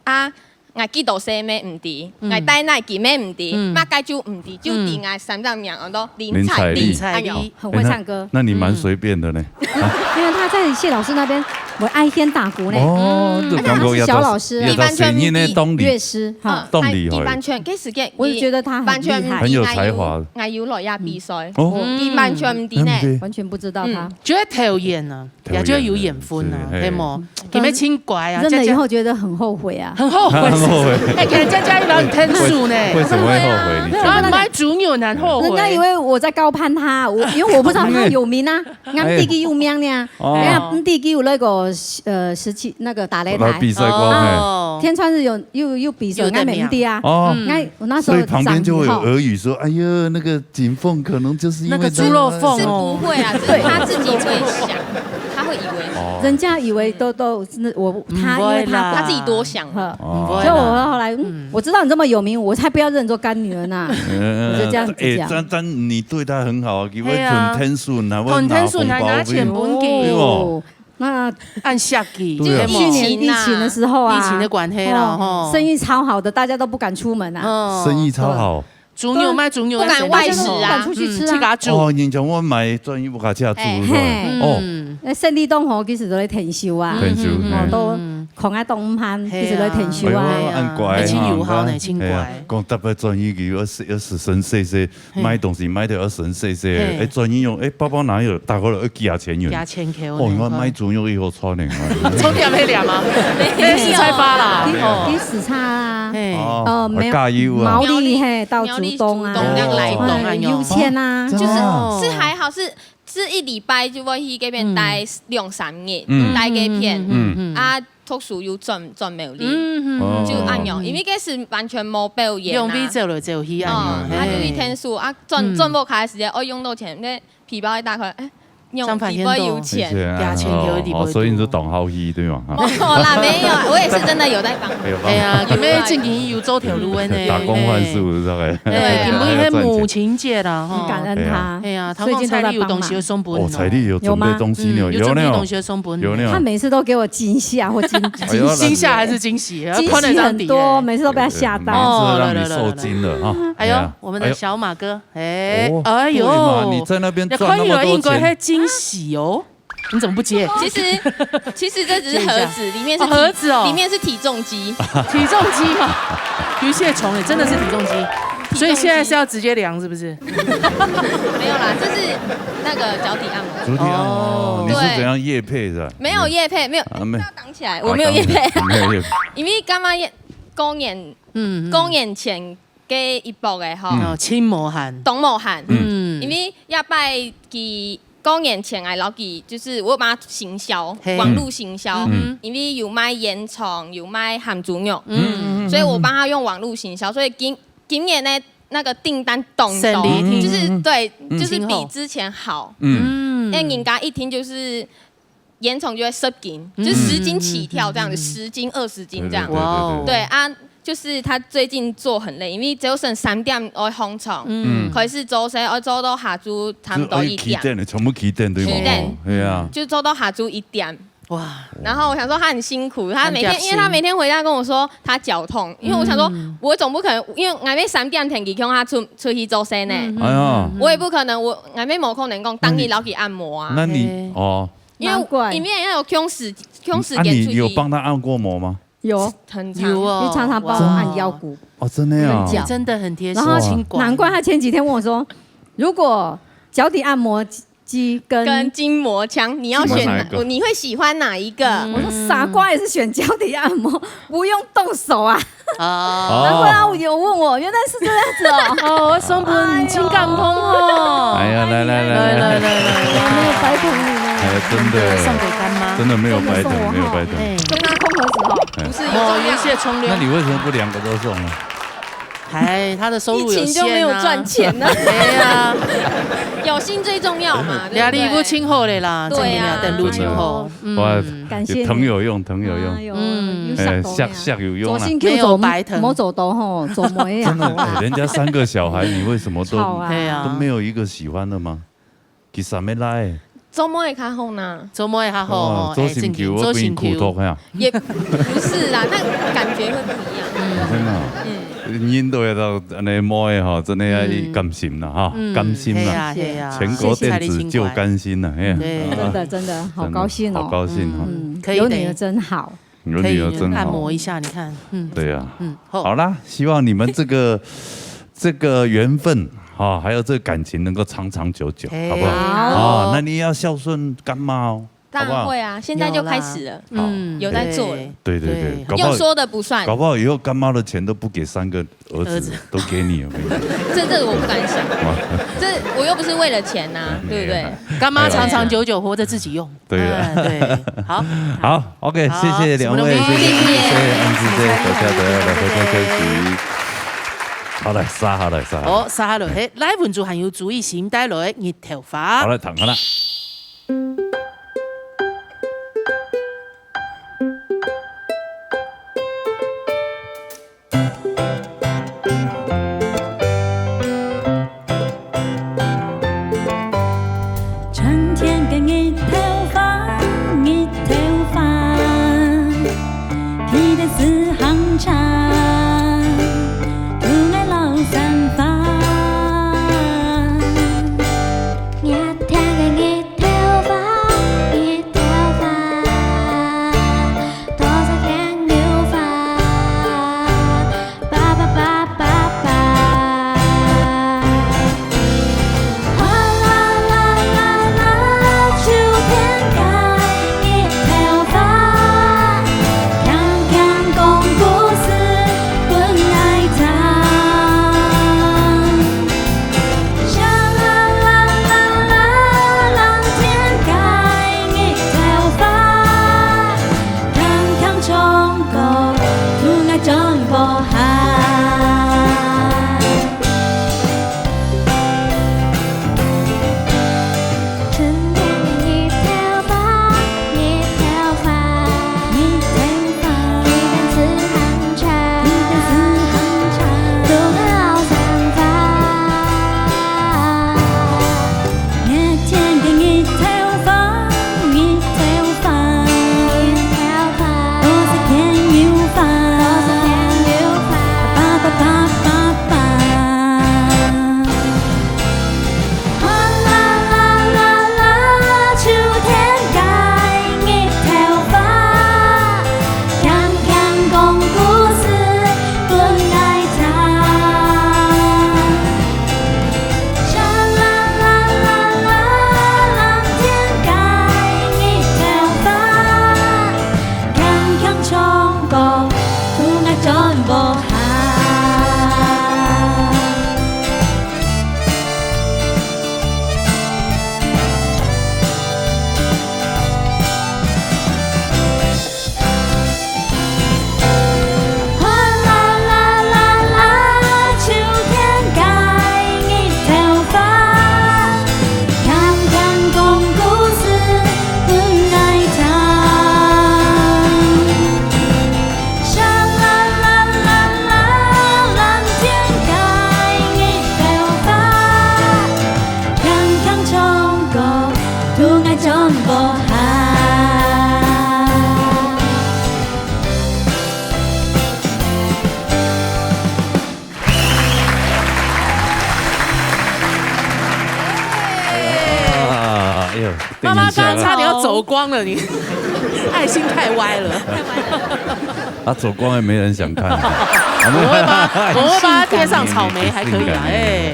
啊， 𠊎幾多歲咩毋知，嗯。𠊎戴哪佢咩毋知，嗯。麼个就毋知，就知𠊎三隻名安到林采莉。林采莉。林采莉。哎喲。很會唱歌。哎，那，那你蠻隨便的呢。嗯。因為他在謝老師那邊我愛先打鼓呢。哦，嗯。就感覺也是小老師啊。也是新人的當厲，樂師哈。嗯，當厲害。佢完全，該時間，我就覺得他很厲害。完全毋知，很有才華。𠊎有，𠊎有來這比賽。哦。佢完全毋知呢。嗯。完全不知道他。嗯。就係投緣啊，投緣，也就有緣分啊，對，嘿。係無？佢乜真乖啊，真的以後覺得很後悔啊。很後悔。很後悔。哎，佳佳一般很投緣呢。為什麼會後悔？你覺得？啊，買豬肉很後悔。人家以為我在高攀他，我，因為我不知道他有名啊。 𠊎毋知佢有名呢，哦。哎呀，毋知佢有那個，呃，十七，那個打擂台。來比賽過，哦。嘿。天穿日有，有，有比賽，有得名。𠊎毋知啊。哦。嗯。𠊎，我那時候所以旁邊就會有耳語說：「長以後。」「哎呀，那個錦鳳可能就是因為那個豬肉鳳哦。」是不會啊，只是他自己會想，他會以為。哦。人家以為都，都，那我，他，因為他，毋會啦。他自己多想。呵。哦。毋會啦。所以我後來，嗯，嗯。我知道你這麼有名，我才不要認做乾女兒呢。嗯，我就這樣子講。哎，但，但你對他很好啊， 佢會，嘿啊。賰天數，還會拿紅包分你。賰天數還拿錢分佢。對無？哦，那恁惜佢，對啊。就疫情啊。去年疫情的時候啊，疫情的關係啦，哦，吼。生意超好的，大家都不敢出門啊。哦。生意超好。豬肉，對。賣豬肉，不敢外食啊。大家都不敢出去吃啊。嗯，自家煮。哦，你像我買專業屋下自家煮，哎，是吧？嘿。哦。嗯。那生理當好，其實都在𢯭手啊。𢯭手，嗯，嗯，嘿。哦，都 空啊當毋閒，嘿啊。一直在𢯭手啊。哎喲，恁乖啊，哎，真有孝呢，真乖。哎呀，講特別專業个，要省，要省省細細，嘿。買東西買得要省細細，嘿。哎，專業用，哎，包包哪有，打開來要幾下千元。幾下千塊呢，哦，你看買豬肉以後賺呢。賺點那點嗎？沒有。那是菜花啦。哦。你，你時差啊。嘿。哦，哦，沒有。加油啊。苗栗，嘿，到竹東啊。苗栗竹東，這樣來的。哎，有錢啊。哦，真的啊。就是，是還好，是 係一禮拜就會去該片待兩三日，嗯。待該片。嗯。啊，讀書又轉，轉苗栗。嗯，嗯，嗯。哦。就恁樣，因為該時完全無表演啊。用力走來走去恁樣，哦，啊，就一天數，啊，轉，嗯。轉屋下个時間，哦，用到錢，該皮包一打開，哎，用皮包有錢。有錢啊，幾千塊个皮包。哦，哦，所以你就當好戲，對嗎？哈。沒有啦，沒有，我也是真的有在幫忙。有幫忙。哎呀，有沒有正經有做頭路的呢？打工換宿，是吧？對啊。哎，因為那母親節啦，哈。很感恩他。哎呀。 哎呀，頭先彩禮有東西要送分你哦。哦，彩禮有準備東西呢，有嗎？嗯，有準備東西要送分你。有呢。他每次都給我驚嚇或驚，哎喲，驚嚇還是驚喜？驚喜很多，看得到底耶。每次都被他嚇到。哦，每次讓你受驚了哈。哎喲，哎呀，我們的小馬哥，哎，哦，哎喲，對嘛，你在那邊賺那麼多錢。你看起來應該很驚喜哦。 你怎麼不接？其實，其實這只是盒子，裡面是體，哦，盒子哦。裡面是體重機。體重機嘛，有一些窮人真的是體重機，體重機。所以現在是要直接量，是不是？沒有啦，這是那個腳底按摩。足底按摩，哦。你是怎樣業配的？對。沒有業配，沒有，啊，沒有。要擋起來，我沒有業配。啊，擋起來，沒有業配。因為感覺過年，嗯，嗯。過年前 該一駁仔吼。嗯。哦，盡無閒。當無閒。嗯。因為這擺佢過年前𠊎摎佢，就是我有幫他行銷，嘿。網路行銷，嗯。因為有賣煙腸，有賣鹹豬肉，嗯。所以我幫他用網路行銷，所以今，今年的那個訂單當多，生理挺，就是，對，嗯。就是比之前好。嗯。嗯。因為人家一聽就是 煙腸就會十斤，嗯。就十斤起跳這樣子，嗯。十斤、二十斤這樣。對，對，對，對，對。哇哦。對啊，就是他最近做很累，因為朝晨三點愛䟘床，嗯。開始做事，愛做到下晝差不多一點。就愛起電的，全部起電，對嗎？起電。哦，對啊。就做到下晝一點。哇。然後我想說他很辛苦，他每天，三點四。因為他每天回家跟我說他腳痛，因為我想說，嗯。我總不可能，因為𠊎乜三點天氣叫他出，出去做事呢。嗯。哎呀。我也不可能，我，𠊎乜無可能講當日摎佢按摩啊。那你，嘿。哦。 因為，難怪。因為要有共時，共時間出去。啊，你有幫他按過摩嗎？有。很常。有哦，你常常幫我按腰骨、哇。哦，真的啊。跟脚。真的很貼心，然後，哇。難怪他前幾天問我說，如果腳底按摩機跟跟筋膜枪，你要選哪，筋膜哪一個？你會喜歡哪一個？嗯。我說，傻瓜也是選腳底按摩，不用動手啊。 哦。難怪他有問我，原來是這樣子哦。哦，我送分你，真感動哦。哎呀，來，來，來，來。來，來，來，來，來。我沒有白疼你呢。哎呀，真的。送給乾媽。真的沒有白疼，真的送我哈。沒有白疼。哎。跟他空盒子哈，哎。不是，有重量。哦，有一些重量。那你為什麼不兩個都送呢？哎，他的收入有限啊。疫情就沒有賺錢啊。哎呀。有心最重要嘛，對不對？壓力不輕厚的啦，對啊。真的，等路輕厚。嗯。哇，感謝你。疼有用，疼有用。哎喲，嗯。有想到呀。哎，想，想有用啊。左心 沒有白疼。無做到吼，做妹啊，真的，好啦。哎，人家三個小孩，你為什麼都，好啊。對啊。都沒有一個喜歡的嗎？其實沒來。做妹較好呢。做妹較好哦，哇，做心臼，哎，正經，我給你苦頭呀。做心臼。也不是啦，那感覺會不一樣。嗯。真的啊。嗯。人都要到那妹哈，真的要，嗯。甘心了哈，嗯，甘心了。係啊，係啊。全國電子就甘心了，嘿。對。真的，真的，好高興哦。真的，好高興哦。嗯。可以的。有女儿真好。有女儿真好。可以按摩一下，你看，嗯。对呀。嗯，好。好啦，希望你们这个，这个缘分，哈，还有这个感情能够长长久久，嘿。好不好？好。啊，那你也要孝顺干妈哦，当然会啊，好不好？现在就开始了，有啦。嗯，有在做了。对。对，对，对，对。搞不好，用说的不算。搞不好以后干妈的钱都不给三个儿子，儿子。都给你，我跟你讲。这，这个我不敢想。哇。这，我又不是为了钱呐，嗯，对不对？干妈长长久久活着自己用。对啊。哎，对，好。好，OK，好，谢谢两位，什么东西？谢谢，谢谢安志姐，多谢大家，来，非常客气。好，来，杀下来，杀下来。好，杀下来，嘿，来，文竹还有朱一新带来日头花。好，来，躺下来。 春天个日頭花，日頭花，天頂四行車，渡𠊎老山花。熱天个日頭花，日頭花，多少香油花，叭叭叭叭叭。 哗啦啦啦啦，秋天个日頭花，輕輕講故事分𠊎聽。沙啦啦啦啦，藍天个日頭花， 輕輕唱歌，渡𠊎轉屋下。 熱天个日頭花，日頭花，多少香油花，叭叭叭叭叭。哗啦啦啦啦，秋天个日頭花，輕輕講故事分𠊎聽。 沙啦啦啦啦，藍天个日頭花，輕輕唱歌，渡𠊎轉屋下。 哗啦啦啦啦，秋天个日頭花，輕輕講故事分𠊎聽。沙啦啦啦啦，藍天个日頭花， 輕輕唱歌，渡𠊎轉屋下。 啊，哎呦，妈妈刚刚差点要走光了，你爱心太歪了。啊，走光也没人想看。不会吧？我会帮他贴上草莓，还可以啊，哎。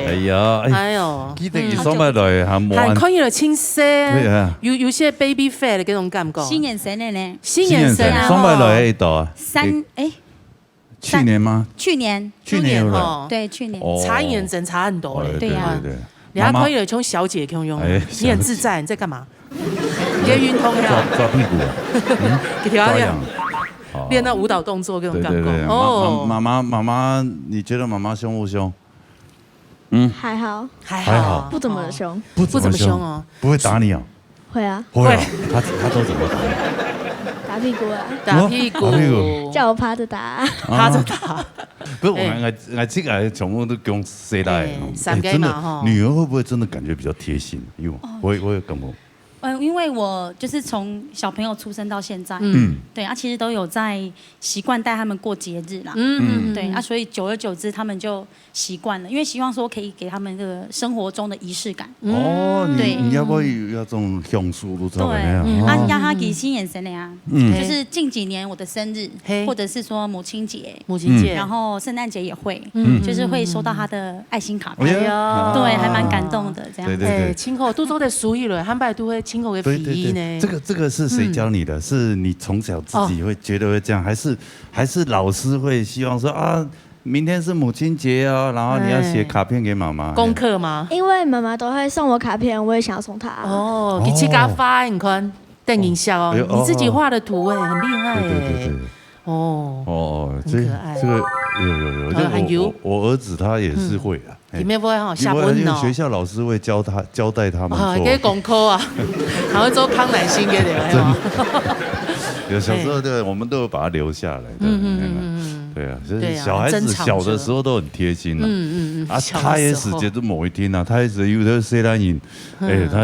哎呀，哎，哎呦，记得佢上摆来还无按，看起来清晰，对啊。有，有些baby fat的那种感觉。新年生的呢？新年生啊，新年生，上摆来一道啊。三，哎，去年吗？去年。去年有了。去年哦。对，去年。哦。差一年真差很多嘞。哎，对呀。对，对，对。你还可以有像小姐共样，哎，你很自在，你在干嘛？你在运动呀？抓，抓屁股啊。嗯，给调一下。抓痒。哦。练那舞蹈动作，这种感觉。对，对，对。哦。妈，妈，妈妈，妈妈，你觉得妈妈凶不凶？嗯。还好。还好啊。还好。不怎么凶。哦。不怎么凶。不怎么凶哦。不会打你哦？会啊。会啊。会。他，他都怎么打你？打屁股啊。打屁股。哦，打屁股。叫我趴着打。趴着打。不是，我们，哎。我，我自己全部都用谁来？哎，哎，三个嘛，真的，吼。女儿会不会真的感觉比较贴心？有，哦。我也，我也感觉。嗯，因为我就是从小朋友出生到现在，嗯，对，啊，其实都有在习惯带他们过节日啦，嗯嗯，对，啊，所以久而久之，他们就习惯了，因为希望说可以给他们这个生活中的仪式感。哦，你对你要不要有那种享受都知道对，那样？啊，哦让他给新眼神的呀，嗯就是近几年我的生日，嘿或者是说母亲节，母亲节，然后圣诞节也会，嗯就是会收到他的爱心卡片，哎呀哎呀对，还蛮感动的这样子。对对哎，亲口，拄做得熟一轮，坦白都会亲口个对对对，皮呢。这个这个是谁教你的？是你从小自己会觉得会这样，还是还是老师会希望说啊，明天是母亲节哦，然后你要写卡片给妈妈。功课吗？因为妈妈都会送我卡片，我也想要送她。哦，你自家花，你看，等一下哦哎呦，你自己画的图哎，很厉害对对对哎对。。哦，哦，这很可爱这个有有有，就呃很有我我我儿子他也是会啊，嘿里面不会哈，因为因为下温哦。学校老师会教他交代他们啊，做给功课啊，还会做康乃馨给你们哦。有小时候对，我们都有把它留下来的。嗯嗯嗯嗯，对啊，就是对啊小孩子珍藏着小的时候都很贴心了。嗯嗯嗯，啊，小的时候他也是觉得某一天啊，他也是有的虽然人，哎，他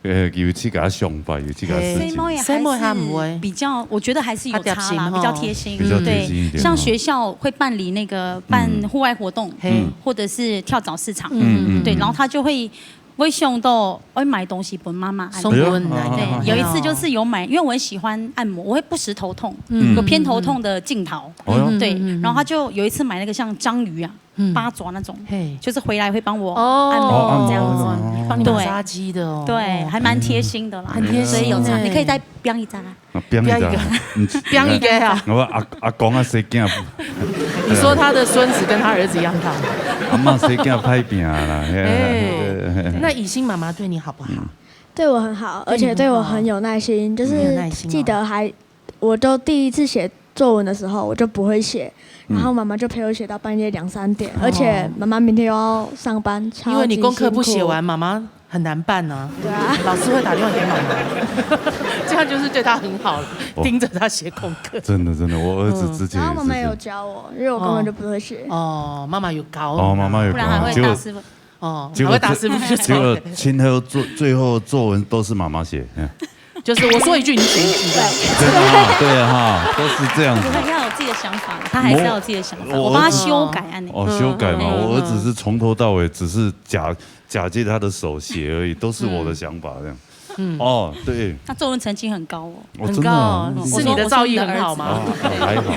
呃有去给他想法，有去给他事情嘿。Seymour ，Seymour 他还不会是比较，我觉得还是有差啦，他贴心哦比较贴心，比较贴心一点哦对，像学校会办理那个办户外活动，嘿，或者是跳蚤市场，嗯嗯对，然后他就会会想到，哎，买东西分妈妈按摩。送温来哎呀对，的。有一次就是有买，因为我很喜欢按摩，我会不时头痛，嗯有偏头痛的镜头，哦哟对，然后他就有一次买那个像章鱼啊、八爪那种，嘿，就是回来会帮我哦按摩这样子。哦帮你对马杀鸡的哦，对，哦还蛮贴心的啦，很贴心所以有差。欸你可以再标一张啊。啊，标一张标一个，嗯，标一个啊。我阿阿公啊，谁囝，你说他的孙子跟他儿子一样大，阿妈谁囝拍拼啦，嘿哎嘿嘿，那以心妈妈对你好不好？对我很好，而且对我很有耐心，就是很有耐心哦记得还，我都第一次写作文的时候，我就不会写，然后妈妈就陪我写到半夜两三点，而且妈妈明天又要上班，超级因为你功课不写完，辛苦。妈妈很难办呢。对啊，老师会打电话给妈妈，这样就是对他很好了，盯着他写功课。真的真的，我儿子之前也是这样。然后妈妈有教我，因为我根本就不会写。哦，妈妈有搞哦，妈妈有不然还会搞，结果打师傅。哦，结果还会打师傅就结果走了。今后作最后作文都是妈妈写，嗯就是我说一句你就写一句，真的哈，对啊哈，都是这样子。不会，要有自己的想法，他还是要有自己的想法。我我帮他修改按呢。哦，修改嘛，嗯我儿子是从头到尾只是假假借他的手写而已，都是我的想法这样。哦，对，他作文成绩很高哦。我很高真的啊，是你的造诣很好吗？哦，还好，还好，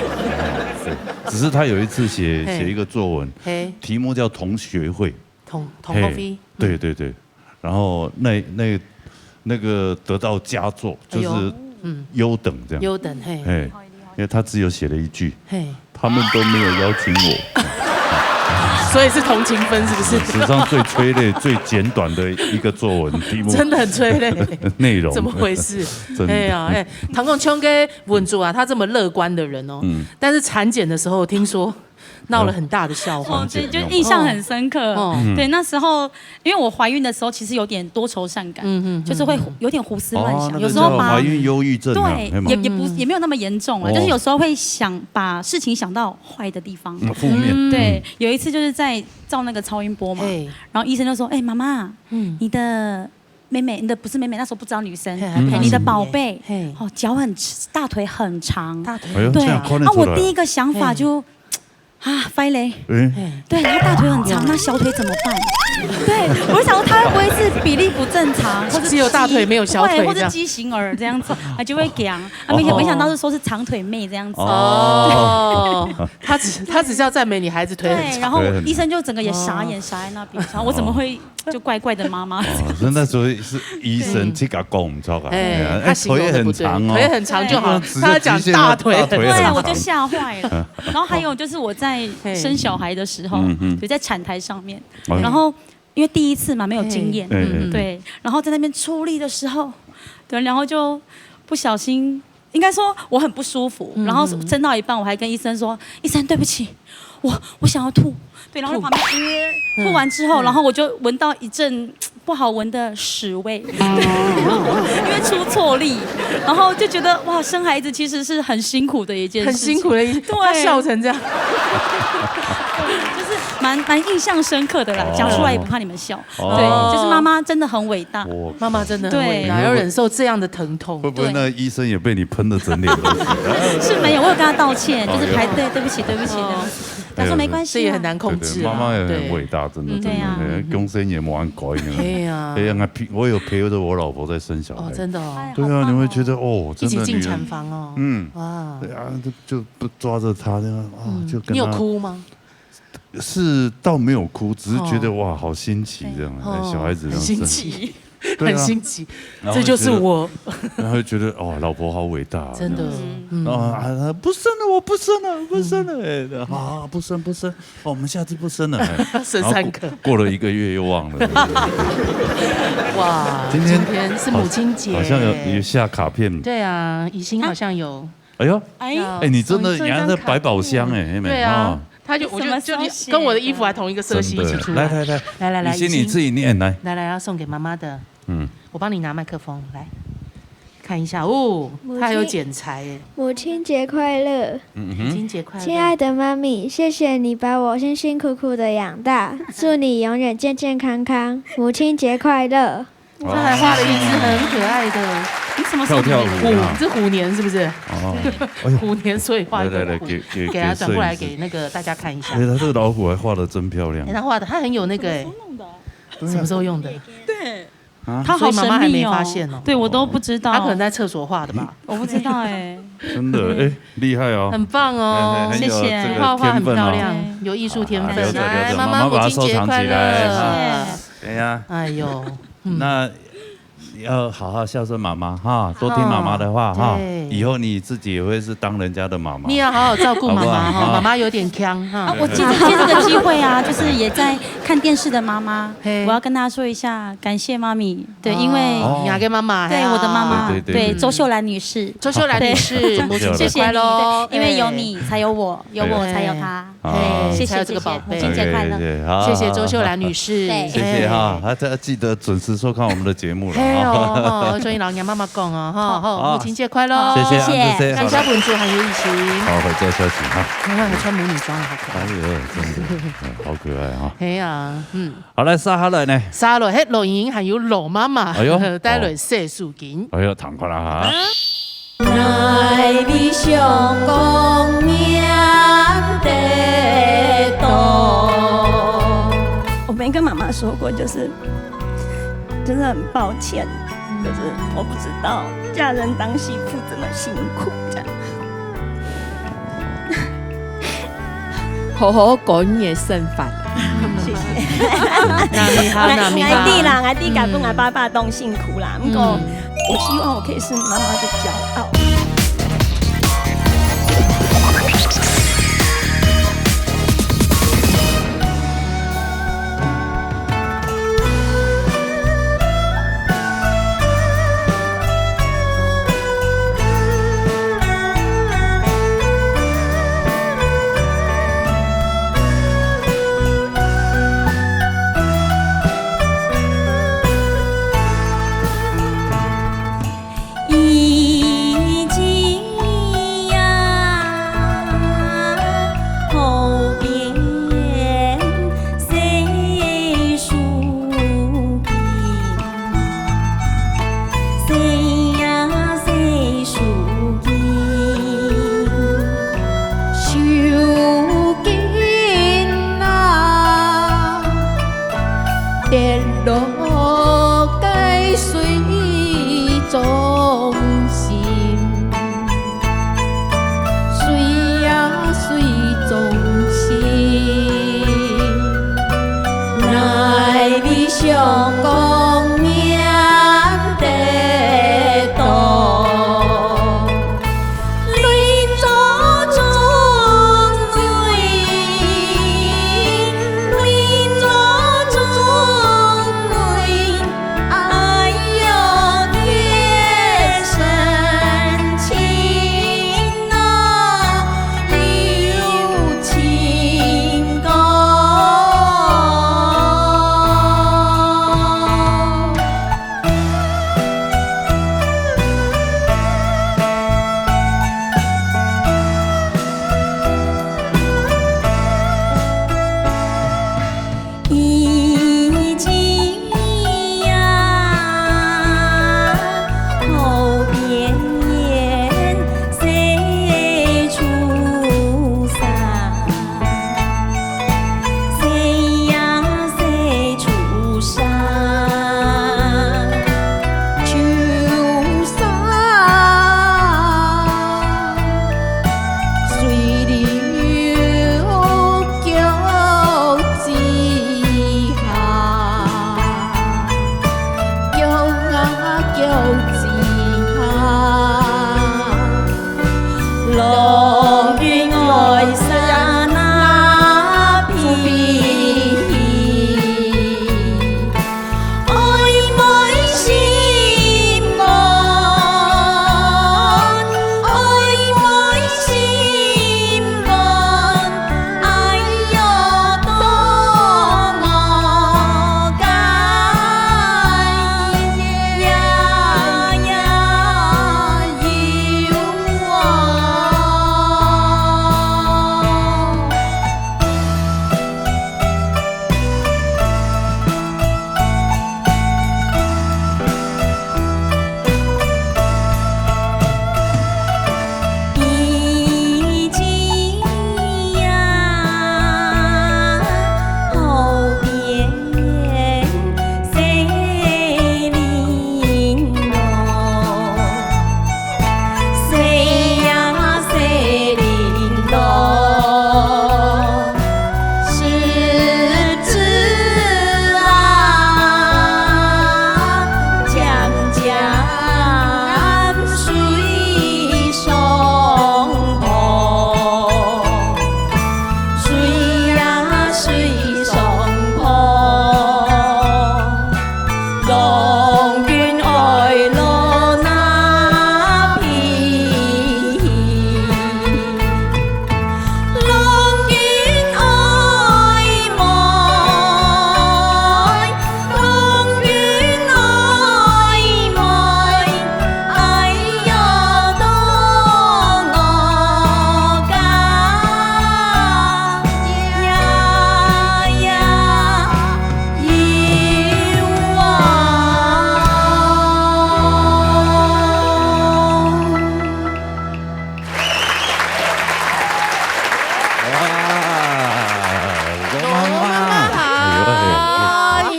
对，只是他有一次写嘿写一个作文，嘿，题目叫同学会，同同学会，对对对，然后那那那个得到佳作，就是哎呦嗯优等这样，优等嘿，嘿，因为他只有写了一句，嘿，他们都没有邀请我。所以是同情分是不是？史上最催泪、最简短的一个作文题目，真的很催泪，内容怎么回事？真的哎呀，哎，唐仲秋跟文竹啊，他这么乐观的人哦，嗯但是产检的时候听说闹了很大的笑话哦，，对，就印象很深刻。哦对，那时候因为我怀孕的时候其实有点多愁善感，嗯嗯嗯就是会胡有点胡思乱想，哦，那个有时候把叫怀孕忧郁症啊，对嘿嘛也也不也没有那么严重了，哦就是有时候会想把事情想到坏的地方。嗯负面，对，有一次就是在照那个超音波嘛，哎，然后医生就说：“哎，妈妈，嗯，你的妹妹，你的不是妹妹，那时候不知道女生，嘿还不知道你的是宝贝，嘿哦，脚很大腿很长。”大腿哎呦，对，这样看得啊，出来我第一个想法就啊，飞雷。哎，哎，对，他大腿很长，那小腿怎么办？对，我就想说他会不会是比例不正常，或者只有大腿没有小腿对，或者这样畸形儿这样子，啊就会讲，啊没没想到是说是长腿妹这样子。哦，他只他只是要赞美你孩子腿很对，长，然后医生就整个也傻眼，傻在那边，想我怎么会就怪怪的妈妈？哦，那那时候是医生去给他讲，你知道吧？哎，哎他形容的不对，腿很长哦，腿很长就好，直接他要讲大腿很直接大腿很长，对，我就吓坏了。然后还有就是我在生小孩的时候，嗯嗯就在产台上面，哦然后因为第一次嘛没有经验，哎哎对，然后在那边出力的时候，对，然后就不小心应该说我很不舒服，嗯然后撑到一半，我还跟医生说：“医生，对不起，我我想要吐。”对，然后在旁边呃吐完之后，然后我就闻到一阵不好闻的屎味，对，因为出错力，然后就觉得哇，生孩子其实是很辛苦的一件事情，很辛苦的一，对他笑成这样，就是蛮蛮印象深刻的啦，讲出来也不怕你们笑。哦对，就是妈妈真的很伟大。我妈妈真的很伟大，对要忍受这样的疼痛会。不会那医生也被你喷的整脸都是？是没有，我有跟他道歉，就是排队，对不起，对不起，对不起。他说没关系啊，这也很难控对制啊。对，妈妈也很对伟大，真的，嗯对啊真的，哎公生也蛮高兴的。哎呀哎呀，那陪我有陪着我老婆在生小孩，哦，真的哦，对啊，你会觉得哦，一起进真的女人产房哦。嗯，哇，对啊，就就不抓着她这样啊，就跟你有她哭吗？是倒没有哭，只是觉得哦哇，好新奇这样，哦哎小孩子这很样生新奇，对啊很新奇，然后这就是觉得我。然后会觉得哦，老婆好伟大，真的这样子，嗯，啊啊，不生了，我不生了，不生了，哎，啊，不生不生，哦，我们下次不生了，哎生然后三个过过了一个月又忘了，哇，今天今天是母亲节，好像有有下卡片，对啊，以心好像有，哎呦，哎，要哎，你真的送一你还在百宝箱哎，妹妹对啊，他就我就什么时候就你写跟我的衣服还同一个色系一起出来。来来来，来来来，雨欣雨欣你自己念来，来来，要送给妈妈的，嗯，我帮你拿麦克风来看一下哦，母亲他还有剪裁耶，母亲节快乐！母亲节快乐，亲爱的妈咪，谢谢你把我辛辛苦苦的养大，祝你永远健健康康。母亲节快乐！他还画了一只很可爱的你什么时候跳跳舞虎啊，这虎年是不是？哦，哎呦，虎年，所以画一个虎来来来，给给给他转过来给给那个大家看一下。哎，他这个老虎还画的真漂亮哎，，他画的，他很有那个哎，弄的？什么时候用的？对，啊他好所以妈妈还神秘哦。没发现哦对，我都不知道。他可能在厕所画的吧？我不知道哎。真的哎，厉害哦，很棒哦哎，很有谢谢这个画画很天分哦。漂亮，有艺术天分。啊不要这样不要来，这样妈妈母亲妈妈把它收藏节快起来乐啊！谢谢。哎呀，哎呦，嗯那要好好孝顺妈妈哈，多听妈妈的话哈对，以后你自己也会是当人家的妈妈。你要好好照顾妈妈哈，好不好妈妈有点强哈。我借着借这个机会啊，就是也在看电视的妈妈，嘿我要跟大家说一下，感谢妈咪。对，因为哦你要跟妈妈，对我的妈妈，对对对对周秀兰女士，周秀兰女士，母亲节谢谢你，快乐！对因为有你才有我，有我对才有她。嘿，谢谢才有这个宝贝。谢谢母亲节快乐对对对好谢谢周秀兰女士，谢谢哈，哎大家记得准时收看我们的节目了嘿啊。哦，哦，所以老娘妈妈讲哦，哈，好哈，母亲节快乐！谢谢谢谢安子，谢谢感谢文竹还有一心，好，回家休息哈。看看还穿母女装，好可爱。哎呦，真的，嗯好可爱哈。嘿呀，嗯，好，来，接下来呢？沙罗，嘿，老人还有老妈妈，哎呦带来细数金。哎呦，躺快了哈。来你相公面的多。我没跟妈妈说过，就是真的很抱歉，就是我不知道嫁人当媳妇这么辛苦，这样。好好管你的生活。谢谢。那你好，那你好。我弟啦，我弟甲分我爸爸当辛苦啦，不过嗯我希望我可以是妈妈的骄傲。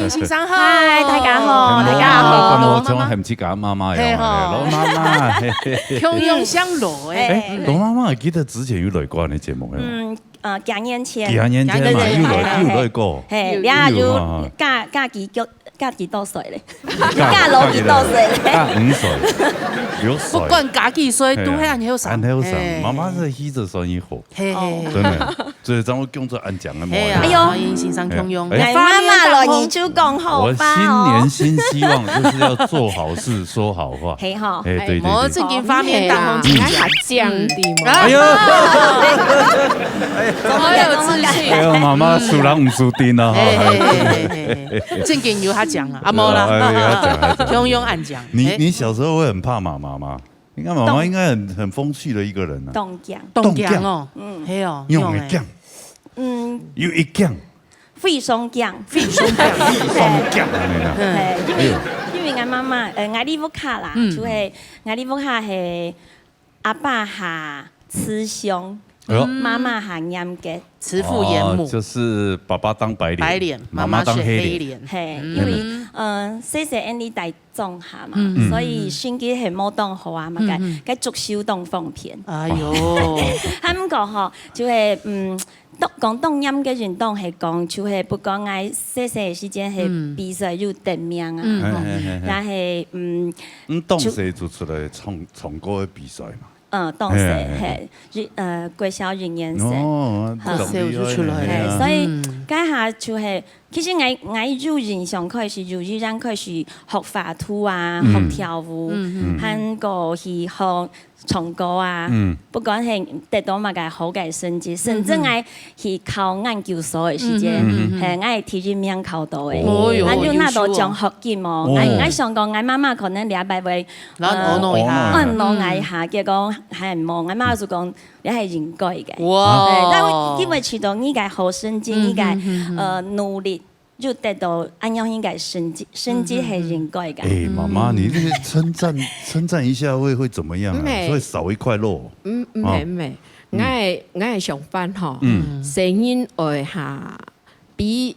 先生好。嗨，大家好，大家好。哎，羅媽媽，羅媽媽，像喊自家媽媽一樣，係吼。哎，羅媽媽，嘿，嘿，嘿。共樣姓羅的。哎，羅媽媽，記得之前有來過恁呢節目，係無？嗯，呃，幾年前。幾年前嘛，有來，有來過。嘿，有，你看有，有啊。嫁，嫁幾久，嫁幾多歲咧？嫁，嫁老幾多歲咧？嫁五歲，六歲。不管嫁幾歲，嘿啊，都係恁後生。恁後生，嘿。媽媽係氣質算一好。 嘿嘿嘿。真的，所以正會降做恁樣个模樣。係啊，哎喲，歡迎先生共樣。哎。哎，媽媽老人就講好話哦。我新年新希望，就是要做好事，說好話。係吼。哎，對，對，對。哎，無，正經畫面當中，哎，還講的嘛。哎喲。怎麼有自信？哎喲，媽媽輸人毋輸陣啊，吼。嘿嘿嘿嘿嘿，正經有較講啊，啊，無啦，哎，有較講，有較講。共樣恁講。你，哎。你小時候會很怕媽媽嗎？ 應該媽媽應該很，很風趣的一個人啊。當驚。當驚哦。嗯。係哦，仰會驚？嗯。有一驚。非常驚。非常驚。非常驚，恁呢啊。嘿，因為，哎喲。因為𠊎媽媽，呃，𠊎屋下啦，嗯。就係，𠊎屋下係阿爸較慈祥，哎喲。媽媽較嚴格。慈父嚴母。哦，就是爸爸當白臉，白臉，媽媽當黑臉。媽媽是黑臉。嘿，嗯。因為，呃，細細恁呢大 種下嘛，嗯。所以成績係無當好啊嘛，嗯，嗯。該，該足手當方便。哎喲。啊，毋過吼，就係，嗯，當，講當嚴个人當係講，就係不管𠊎細細个時間係，嗯。比賽有得名啊，嗯。吼，嘿，嘿，嘿，嘿。也係，嗯，你當細就出來唱，唱歌个比賽嘛？嗯，當細，嘿，嘿，嘿。嘿，一，呃，國小一年生。哦，好。當厲害呢，國小就出來了。嘿，嘿啊。所以，嗯。該下就係 其實𠊎，𠊎幼稚園開始，幼稚園開始學畫圖啊，嗯。學跳舞，嗯，嗯。還過去學唱歌啊。嗯。不管係得到麼个好个成績，甚至𠊎去考研究所个時間，嗯，嗯，嗯，嗯。嘿，𠊎係第一名考到个。哦喲，還有拿到獎學金哦。優秀哦。𠊎，𠊎想講，𠊎媽媽可能這擺會，然後哦，哦，哦，哦。哦，哦，𠊎一下，結果還無，𠊎媽就講，這係應該个。哇。對，但因為知道你个好成績，你个，嗯，嗯，嗯，嗯。呃，努力， 就得到恁樣應該成績，成績係應該个。哎，媽媽，你這個稱讚，稱讚一下會，會怎麼樣啊？嗯，會少一塊肉。嗯，嗯，啊。嗯。𠊎，𠊎个想法吼，嗯。細人愛下，比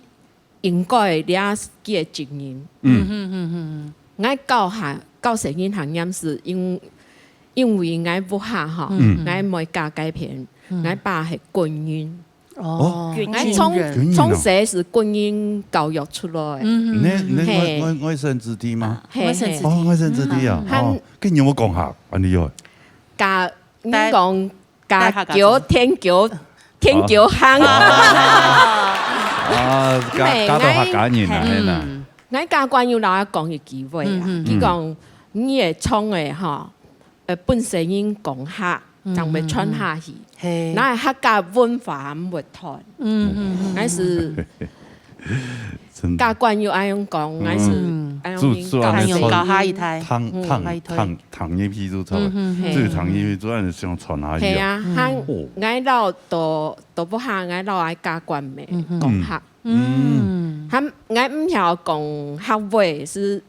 應該了解責任。嗯。嗯，嗯，嗯，嗯。𠊎教下，教細人行驗係因，因為𠊎屋下吼，嗯。𠊎妹嫁該片，嗯。𠊎爸係軍人。 哦，哦，軍人。𠊎從，軍人哦。從細係軍人教育出來个。嗯，嗯，你，你外，嘿。外，外省子弟嗎？嘿，外省子弟。哦，外省子弟啊。嗯。哦，跟你有無講客？恁呢喲。嫁，你講嫁狗，嫁客家庄。天狗，天狗行。啊。啊，嫁，嘿，嫁到客家人啊，嗯。嘿吶。嗯。𠊎家官有摎𠊎講一句話啊，嗯，嗯。佢講，你个創个吼， 呃，分細人講客，嗯，正會傳下去。嗯，嗯。嘿。該客家文化毋會斷。嗯，嗯，嗯，嗯。該係，真的。家官又恁樣講，該係，嗯。恁樣教。就，就恁樣教下一代。聽，嗯。聽，聽，聽入去就差不多。嗯，嗯，嗯。就聽入去，就恁樣想傳下去啊。係啊，嗯。還，哦。𠊎摎都，都毋好，𠊎摎𠊎家官咩，嗯，嗯。講客。嗯。嗯。還，𠊎毋曉講客話，係，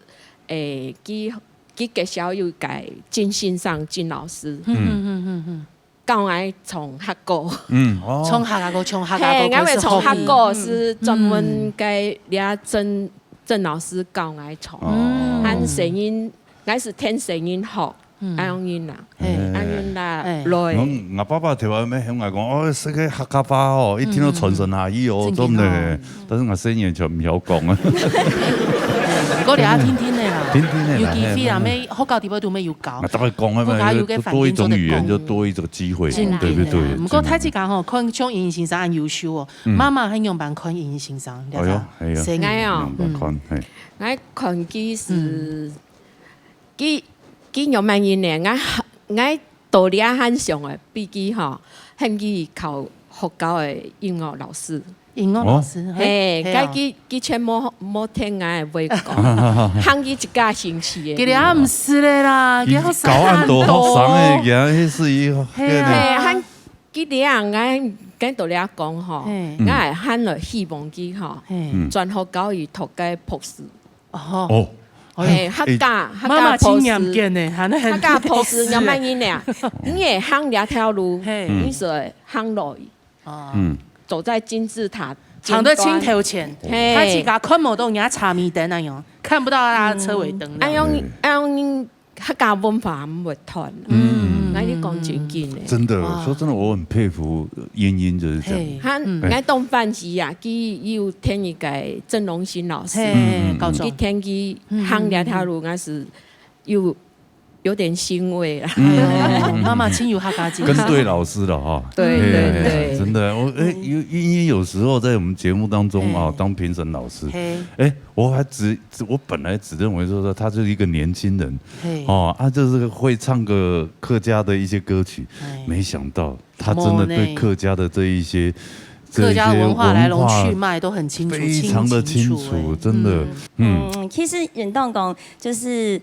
誒，佢 佢个校友个金先生、金老師，嗯。嗯，嗯，嗯，嗯，嗯。教𠊎唱客歌。嗯，哦。唱客家歌，唱客家歌，嘿，𠊎會唱客歌，嗯。係專門个這鄭，鄭老師教𠊎唱。哦。還細人，𠊎係聽細人學，嗯。恁樣啊，嘿。恁樣啦，哎。來。𠊎，𠊎爸爸頭下尾喊𠊎講，哦，這個客家話哦，一定要傳承下去哦，嗯。真的哦。真的。 但是𠊎細人就毋曉講啊。毋過你也聽聽个啦，聽聽个啦，有機會啊，嘿，嘿。乜學校底背都乜有教。啊，大家講啊嘛，學校有个環境做得講。多一種語言就多一種機會，真的。對不對？毋過大自家吼，看像英先生恁優秀哦，嗯。媽媽還仰般看英先生，哎喲，哎喲，細人。𠊎哦，仰般看，嗯。嘿。𠊎看佢係，嗯。 佢，佢仰般人呢？𠊎，𠊎到這下還想个，比佢吼，喊佢考學校个音樂老師。音樂老師，哦。嘿，嘿，係啊。該佢，佢全無，無聽𠊎个話講，喊佢自家興趣个。佢這下毋係了啦，佢學生恁多。佢教恁多學生个，佢係一個，係啊。嘿，喊佢這下，𠊎，𠊎到這講吼，嘿。𠊎還係希望佢吼，嘿。嗯。轉學校去讀个博士。 哦。哦。嘿，哎，客家，哎。客家博士，媽媽真嚴格呢，還，還客家博士，博士。仰般人呢？你會行這條路，嘿。嗯。你係行落去，哦。嗯。走在金字塔行得盡頭前，嘿。佢自家看無到人家車尾燈那樣，看不到他的車尾燈那樣。哎喲，哎喲，客家文化毋會斷。嗯。𠊎你講真經的。真的，哇。說真的，我很佩服茵茵就是這樣。嘿。佢，嗯。𠊎當歡喜啊，佢有聽一個曾榮興老師，嘿，嗯，嗯，嗯。高中。佢聽佢行這條路，𠊎是有，有點欣慰啊。嗯，嗯，嗯，嗯。哎喲，媽媽盡有客家精神。跟對老師了哈。對，嘿，對，對。真的，我，哎，嗯。茵茵有時候在我們節目當中啊，嘿。當評審老師，嘿。哎，我還只，我本來只認為說，說他就是一個年輕人，嘿。哦，啊，就是會唱個客家的一些歌曲，哎。沒想到他真的對客家的這一些，這一些客家文化來龍去脈都很清楚，非常的清楚，清清楚楚楚，哎。真的，嗯。嗯，其實應當講，就是，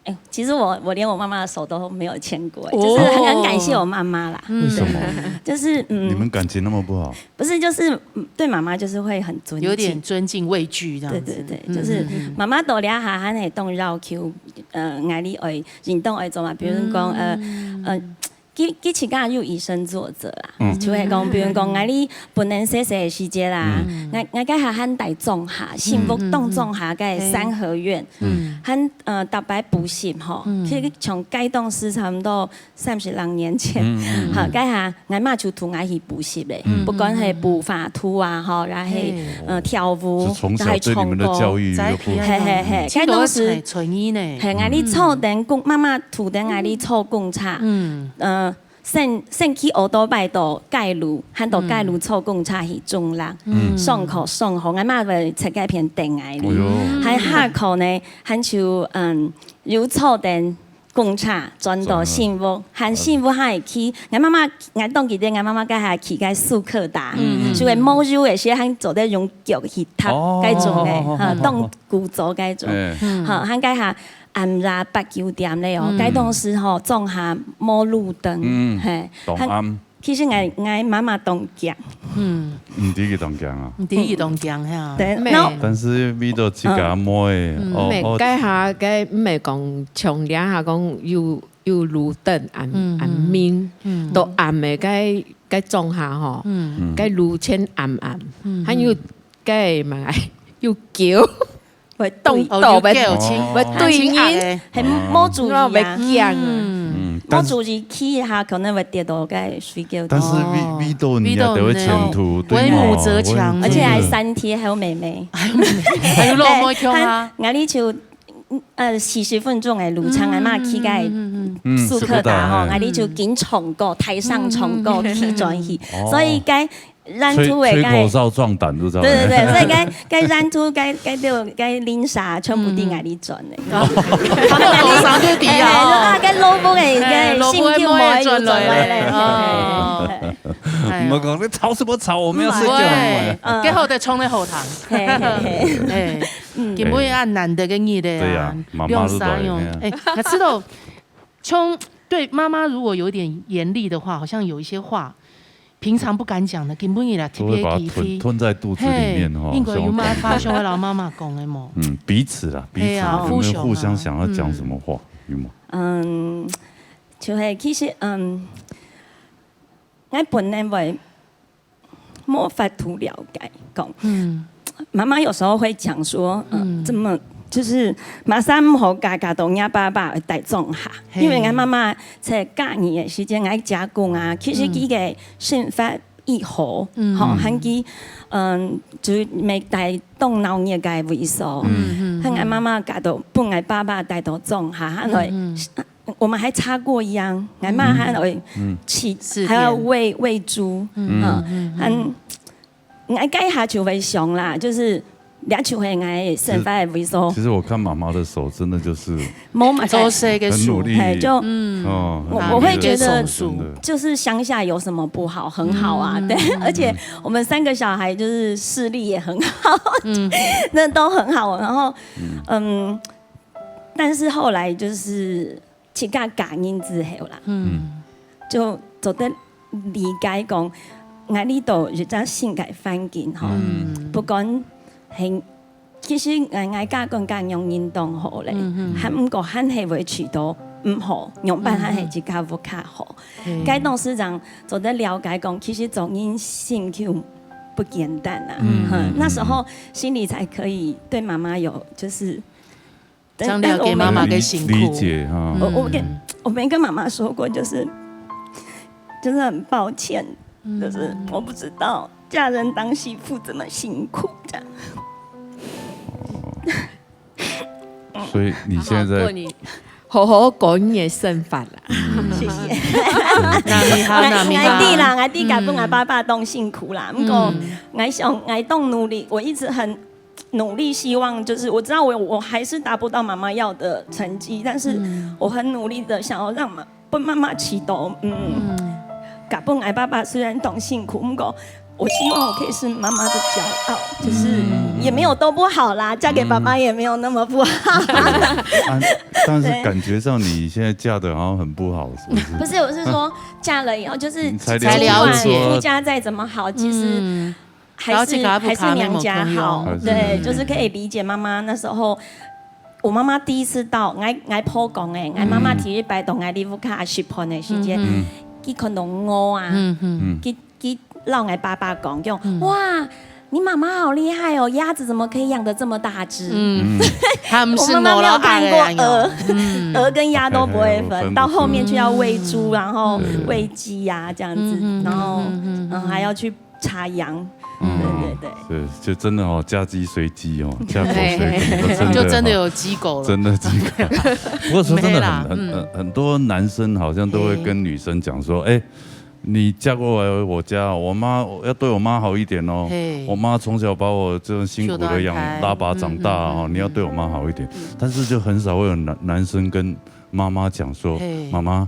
哎，其實我，我連我媽媽的手都沒有牽過，哦。就是很，很感謝我媽媽啦。嗯。為什麼？就是，嗯，你們感情那麼不好？不是，就是，嗯，對媽媽就是會很尊敬。有點尊敬畏懼這樣子。對，對，對，嗯，就是嗯，嗯。媽媽到這下還會當要求，呃，𠊎俚愛，應當愛做嘛，比如講，呃，嗯。呃，佢，佢自家有以身作則啦，嗯。就係講，比如講，𠊎俚本來細細个時節啦，嗯。𠊎，𠊎該下還在莊下，幸福當莊下个三合院，嗯。還，呃，逐擺補習吼，嗯。其實像該當時差不多三十零年前，嗯，嗯，嗯。哈，該下 𠊎媽就同𠊎去補習咧，嗯。不管係補畫圖啊，吼，然後係，嘿。呃，跳舞，就從小對你們的教育就不，然後唱歌。嘿，嘿，嘿，該當時，係，係，係，𠊎俚坐等公，媽媽渡等𠊎俚坐公車，嗯。呃，先，先騎奧多拜到街路，還到街路坐公車去中壢，嗯。上課上好，𠊎媽會在該片等𠊎俚。哎喲。還下課呢，還就，嗯，又坐等 公車轉到新屋，還新屋還會騎，𠊎媽媽，𠊎當記得𠊎媽媽該下騎該速克達，嗯，嗯。就係無油个時還做得用腳去踏該種个，哦，哈，當古早該種。哎。嗯。哈，還該下暗夜八九點咧哦，嗯。該當時吼，莊下無路燈，嗯。嘿，當暗。 其實𠊎，𠊎媽媽當驚。嗯。毋知佢當驚啊。毋知佢當驚哈。對，嗯。然後，但是為著自家妹，嗯。哦，哦。該下，該毋係講像這下講有，有路燈暗，嗯，暗暝，嗯。都暗个，該，該莊下吼，嗯。該路全暗暗，嗯。還有該嘛，有狗。 會對，哦，有狗，會對人，係無注意啊。嗯。嗯，但是，無注意騎一下，可能會跌到該水溝肚。但是為，哦。為著你啊，為著你，就會前途，哦，對嗎？為母則強，哦，而且還三貼，還有妹妹。還有妹妹，還有老妹強啊。哎，𠊎，𠊎俚就，呃，四十分鐘个路程，嗯，𠊎媽騎該，嗯，嗯，嗯。速克達吼，嗯，速克達，哎。𠊎俚就緊衝過，台上衝過，嗯，嗯，嗯。騎轉去。哦。所以該 沿途个該，吹，吹口哨壯膽，就知道。對，對，對，所以該，該沿途該，該就，該鄰舍全部對𠊎俚轉个。嗯。哦，口哨就對啊。哎，哎，啊，該老屋个，哎，該心就無愛就轉來咧。老屋个轉來咧。哦。哎。哎呀。毋好講，你吵什麼吵？我們要睡覺。對，嗯。該好得衝个好聽。嘿，嘿，嘿。哎，嗯。今晡日恁難得个日仔啊，對呀，媽媽都在，兩儕用，哎呀。哎，𠊎知道 像對媽媽如果有點嚴厲的話，好像有一些話平常不敢講的，今晡日啦，特別記起。都會把它吞，吞在肚子裡面吼，嘿，應該有麼个話想愛摎媽媽講个無？嗯，彼此啦，彼此，嘿啊，有沒有互相想要講什麼話？嗯。有嗎？嗯，就係，其實，嗯，𠊎本來會 無法度了解，講。嗯。媽媽有時候會講說，呃，嗯。這麼，就是，麼儕毋好嫁，嫁到若爸爸个大莊下。嘿。因為𠊎媽媽在嫁人个時節，𠊎姐公啊，其實佢个生活已好，嗯。吼，嗯。還佢，嗯，就毋係在當鬧熱个位所。嗯，嗯，還𠊎媽媽嫁到，分𠊎爸爸帶到莊下，還來，嗯，嗯。 我們還擦過秧，𠊎媽還會去，嗯。還要餵，餵豬，嗯。嗯，嗯，嗯。𠊎該下就會想啦，就是，這就係𠊎生活个位所。其實，其實我看媽媽的手，真的就是無麼个，做事个手。很努力。嘿，就，嗯。哦，我，很努力的手，我會覺得，真的。就是鄉下有什麼不好，很好啊，嗯。對，而且我們三個小孩就是視力也很好，嗯。那都很好，然後，嗯。嗯， 但是後來就是自家嫁人之後啦，嗯。就做得理解講，𠊎俚到一隻新个環境吼，嗯。不管係，其實𠊎，𠊎家官家娘人當好咧，嗯，嗯。還毋過還係會試著毋好，仰般還係自家屋下好。嗯。該當時正做得了解講，其實做人心臼不简单啊。嗯，那时候心里才可以对妈妈有就是，这样了解妈妈的辛苦。我我跟我没跟妈妈说过，就是真的很抱歉，就是我不知道嫁人当媳妇这么辛苦这样。所以你现在好好过你的生活啦。谢谢。那你好，那你好。我弟啦，我弟甲分我爸爸当辛苦啦，不过我想我当努力，我一直很努力，希望就是我知道我我还是达不到妈妈要的成绩，但是我很努力的想要让妈。分妈妈祈祷，嗯，甲分我爸爸虽然当辛苦，不过我希望我可以是妈妈的骄傲，就是也没有都不好啦，嫁给爸爸也没有那么不好。但是感觉上你现在嫁的好像很不好，是不是？不是，我是说嫁了以后，就是你才了解夫家再怎么好，其实还是还是娘家好，对，就是可以理解妈妈那时候。我妈妈第一次到，我我婆讲诶，我妈妈第一擺到我屋下食飯的時節，佢看到我啊，佢佢摎我爸爸講，講哇，你妈妈好厲害哦，鴨子怎么可以养得这么大只？嗯，他们是我妈妈没有看过鹅老爱的鹅，鹅跟鸭都不会分，哎，我分不出到后面就要喂猪，然后喂鸡呀、这样子，然后嗯还要去插秧，对对对。对，就真的哦，嫁鸡随鸡哦，嫁狗随狗，真的就真的哦有鸡狗了。真的这个。不过说真的很，没啦很很很多男生好像都会跟女生讲说，哎，你嫁过来我家，我妈我要对我妈好一点哦嘿。我妈从小把我这样辛苦的养秀到很开拉拔长大哦，嗯嗯嗯你要对我妈好一点。但是就很少会有男男生跟妈妈讲说嘿，妈妈，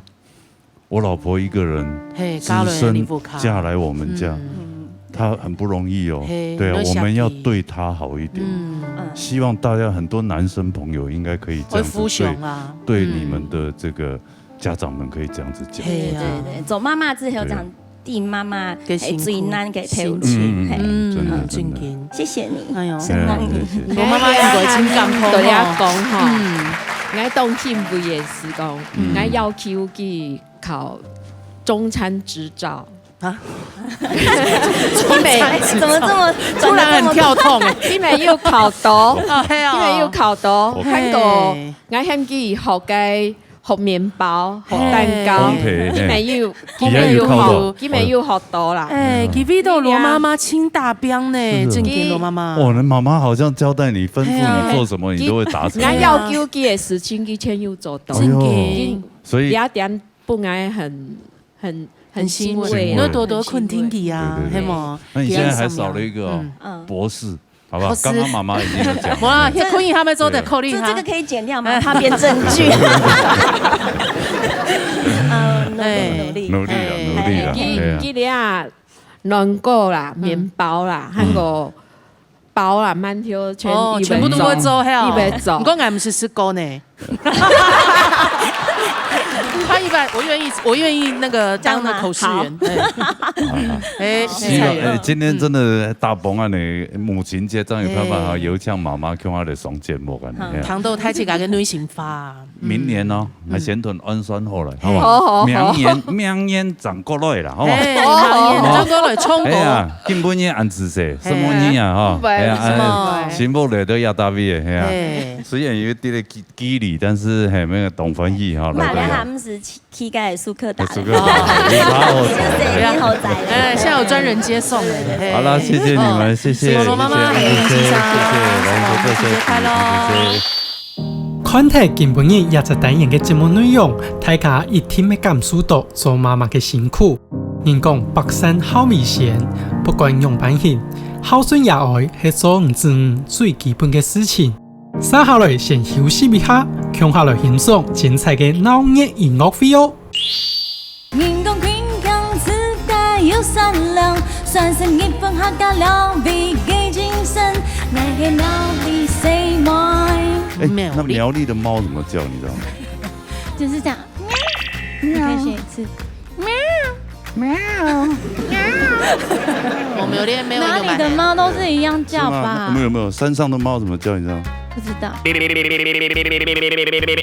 我老婆一个人嘿，只嫁来身你不看嫁来我们家，嗯她很不容易哦。嘿对啊，你要我们要想对她好一点。嗯，希望大家很多男生朋友应该可以这样子会服雄啊。对对你们的这个家长们可以这样子讲。嘿啊对对，做妈妈之后讲，对妈妈个辛苦最难个头心情，情嘿，嗯，真的嗯，真的。真经。谢谢你，哎呦，承蒙你。谢谢。我妈妈也过真感动对啊，哦。讲哈，嗯，我当进步也是讲，我要求去考中餐执照。啊，你没哎，怎么这么突然很跳痛哎。你没有考到，哦，嘿你没有哦。考到，我看过嘿我喊佢学个学面包、学蛋糕烘，焙你没有，你你没有也有考到学，你没有学到啦。哎，Kivito罗妈妈清大标呢，正经罗妈妈。哦，那妈妈好像交代你、吩咐你做什么，你都会达成。人家要求佢个事情，佢全有做到。哎呦正经。所以这点本来很很很欣慰，欣慰。你多多困天气啊，对对对嘿么？那你现在还少了一个哦嗯嗯博士，好不好？博士刚刚妈妈已经有讲哇，了，那可以他们做的扣力这这个哈。可以剪掉吗？怕变证据。呃，努力努力。努力了，努力了，哎哎呀佢佢咧啊，卵糕啦、面包啦，还有包啦、馒头全哦，一全部都会做，嘿哦。一百做你。讲俺们是吃狗呢。他一般，我愿意，我愿意那个当那口试员。哎，希望哎，今天真的大bongan呢，母亲节终于办法哈，有请妈妈跟我来上节目啊。哎呀糖豆太起来个女性化。明年哦，还先囤安酸后来，好好不好？好好明年明年转过来了，好不好？哎，好，转过来冲过。哎呀，今晡日恁仔细，什么日啊哈？哎哎呀，什么哎，幸福来到亚大维的，哎呀。哎，虽然有一点点距距离，但是还没有懂翻译哈，那来到亚。他们是膝盖舒克达的，舒克达，你好好就是你好在。哎，现在有专人接送了。嘿好了，谢谢你们，谢谢，谢谢妈妈谢谢，谢谢，谢谢谢谢，来，母亲节快乐谢谢。看忒今晡日這隻單元个節目內容，大家一定會感受到做媽媽个辛苦。人講百善孝為先，不管樣般形，孝順爺哀係做你子女最基本个事情。接下來先休息一下，共下來欣賞精彩个鬧熱音樂會哦。人講勤儉自家有善良，算是日本客家料理个精神，𠊎个苗栗細妹。哎，那苗栗的猫怎么叫？你知道吗？就是这样，你可以学一次。我们有练没有？哪里的猫都是一样叫是吗？吧没？有没有，山上的猫怎么叫？你知道吗？不知道。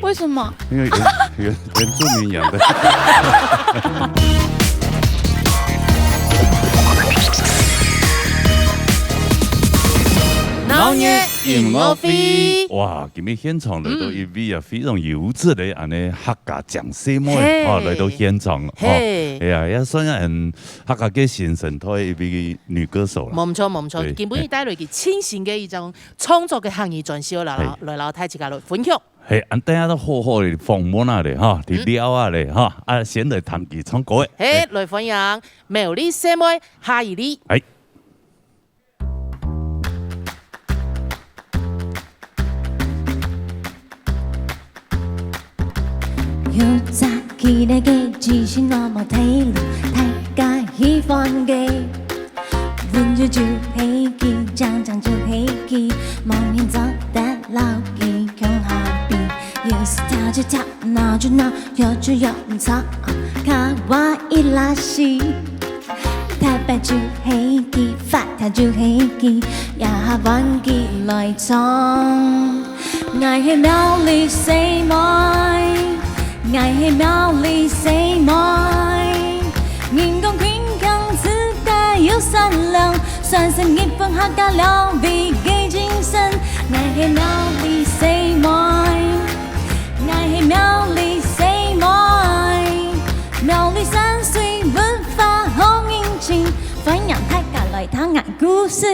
为什么？因为原原原住民养的。音樂會。哇，今日現場來到一位啊，非常優質个恁呢客家靚細妹，嘿。哦，來到現場，哦。嘿。哎呀，也算嗯客家个新生代一位女歌手啦。無錯，無錯，對。今晡日帶來一個全新个一張創作个客語專輯來，嘿。來，來，大家來分享。嘿，恁等下都好好个訪問啊咧，哈，嗯。聊啊咧，哈，啊，先來聽佢唱歌个。嘿，來歡迎苗栗細妹夏怡俐。哎。 有隻奇怪个自信，那麼退路，大家喜歡个。溫柔就係佢，靚靚就係佢，無人做得摎佢共下比。有時跳就跳，鬧就鬧，搖就搖，毋吵，卡哇伊拉西。 大牌就係佢，發達就係佢，也下換佢來唱。𠊎係苗栗細妹，𠊎係苗栗細妹。人講堅強自家又善良，算係日本客家料理个精神。𠊎係苗栗細妹，𠊎係苗栗細妹。 苗栗山水文化好人情，歡迎大家來聽𠊎故事。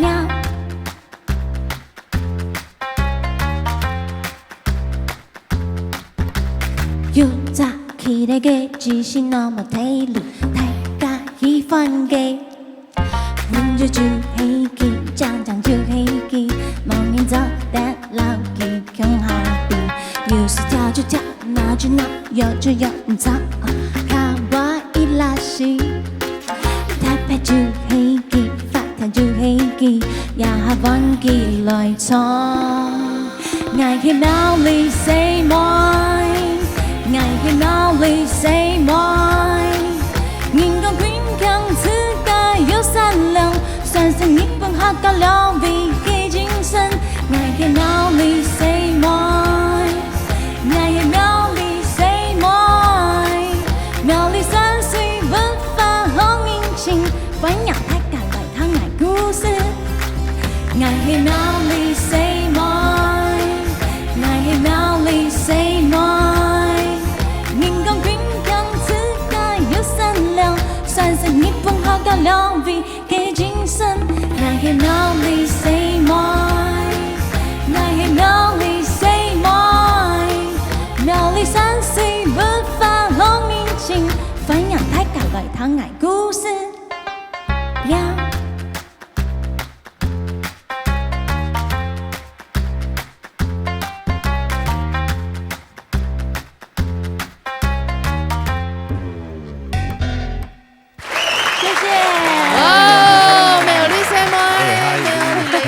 呀。有隻奇怪个自信，那麼退路，大家喜歡个。 溫柔就係佢，靚靚就係佢，無人做得摎佢共下比。有時跳就跳，鬧就鬧，搖就搖，毋吵，卡哇伊拉西。大牌就係佢，發達就係佢，也下換佢來唱。 𠊎係苗栗細妹，𠊎係苗栗細妹。人講堅強自家又善良，算係日本客家料理个精神。𠊎係苗栗細妹，𠊎係苗栗細妹。苗栗山水文化好人情，歡迎大家來聽𠊎故事。𠊎係苗栗細妹，𠊎係苗栗細妹。人講堅強自家又善良，算係日本客家料理个精神。𠊎係苗栗細妹，𠊎係苗栗細妹。苗栗山水文化好人情，歡迎大家來聽𠊎故事。呀。 謝謝。哦，苗栗細妹，哎，嗨。苗栗lady。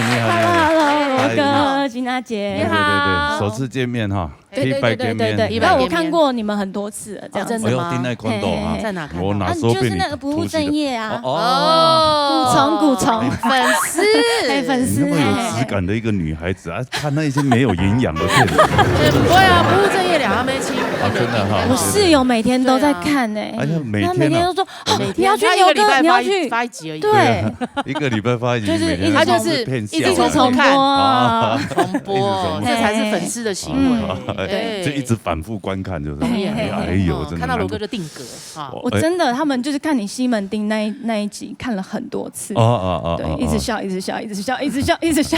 你好，你好。Hello，hello，嗨。羅哥，金娜姐。你好。對，對，對，對，首次見面哈。 對，對，對，對，對，對。第一擺見面。第一擺見面。那我看過你們很多次了，這樣子。哦，真的嗎？哎喲，今天看到啊，嘿，嘿，嘿。我那時候被你，嘿。啊，你就是那個不務正業啊。哦，哦。哦。古蟲，古蟲。哎。粉絲。哎，粉絲，你那麼有質感的一個女孩子啊，哎。看那些沒有營養的片子。哎，不會啊，不務正業兩家妹親。啊，真的哈。我室友每天都在看欸。對啊。哎呀，每天啊。他每天都說，哦，每天，你要去牛哥，他一個禮拜發一，你要去。發一集而已。對。對啊，一個禮拜發一集，就是一直重複。每天都是騙笑。他就是一直重複啊。啊。重播，一直重複。这才是粉丝的行为。嗯。哎，对。就一直反复观看，就是。对。哎呦，哦，真的难怪。看到罗哥就定格，哈。我，我真的，他们就是看你西门町那一，那一集看了很多次。哦，哦，哦，对，哦，哦。一直笑，一直笑，一直笑，一直笑，一直笑。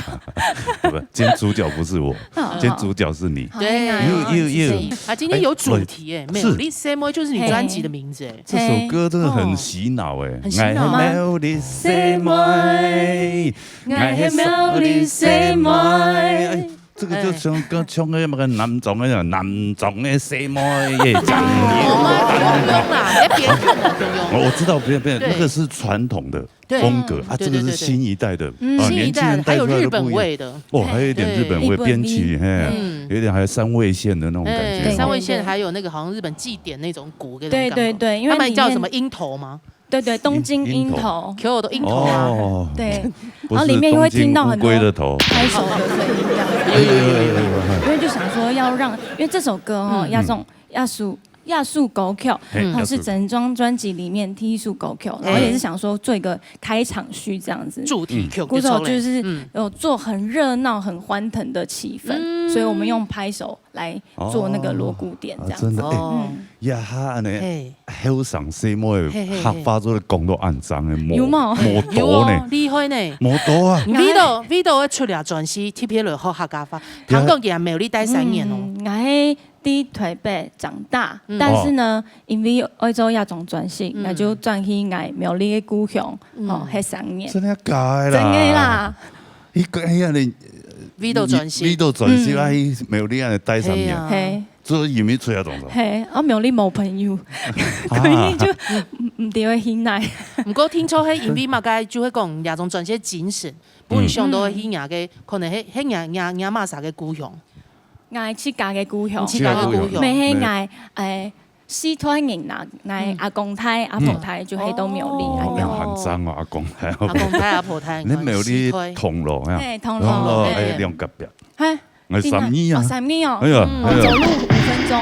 不，今天主角不是我，哦，今天主角是你。哦。对。好，原来哦，又，又，又。是这样。啊，今天有主题耶，哎，苗栗細妹就是你专辑的名字耶。是。这首歌真的很洗脑哎。嘿。哦。很洗脑吗？哎，苗栗细妹。 哎，苗栗细妹。哎，这个就像，哎。跟，像那个南庄那样，南庄的细妹耶，讲你。我们不用啦，你在别人看我不用。哦，我知道，不用，不用，对。那个是传统的风格，对。啊，这个是新一代的，对，对，对，对。嗯。啊，新一代的，年轻人带出来的不一样。还有日本味的。哦，还有一点日本味，对。编曲，日本味。嘿，嗯。有点还有三味线的那种感觉，哎，哈。三味线，对，对。还有那个好像日本祭典那种鼓，那种感觉。对，对，对，因为他们叫什么？里面，鹰头吗？ 对，对，东京鹰头。鹰头。Kyoto鹰头啊。哦。对，不是然后里面又会听到很多东京乌龟的头。拍手的声音这样子。有，有，有，有，有，有。因为就想说要让，因为这首歌哦，嗯，嗯。要送，要送，壓軸歌曲，嘿，然后是壓軸。整张专辑里面第一首歌曲，然后也是想说做一个开场曲这样子。主题曲鼓手就是嗯有做很热闹、很欢腾的气氛，所以我们用拍手来做那个锣鼓点这样子。啊，真的，哎，哦，嗯，呀哈，安尼嘿，后生細妹嘿嘿嘿客話做得講到恁正个，有無無有哦多呢，，厲害呢。無多啊。味道味道个出了專輯，特別來學客家話，聽講佢也苗栗待三年哦。嗯，我係在台北长大，嗯但是呢，因为愛做這張专辑，嗯那就转去我苗栗个故乡，嗯吼，歇三年。真的假的啦？真的啦，一个哎呀，你味道專輯味道专辑，嗯哎，苗栗安尼待三年，嘿啊嘿。做音乐出来懂了。嘿，啊，苗栗無朋友，啊所以就毋毋知會去哪。毋過聽說係因為麼个，就會講這種專輯精神，分你想到去若个，可能係係若若若媽媽个故鄉，𠊎自家个故鄉，自家个故鄉。乜係𠊎誒四代人啦，𠊎阿公太、阿婆太就係到苗栗哦安樣。很讚哦，阿公太。阿公太阿婆太，你苗栗四代銅鑼呀？嘿，銅銅鑼鑼，哎，嘿兩隔壁，嘿，哎，三義啊，哦，三義哦，哎呀，嗯哎呀，走路五分鐘，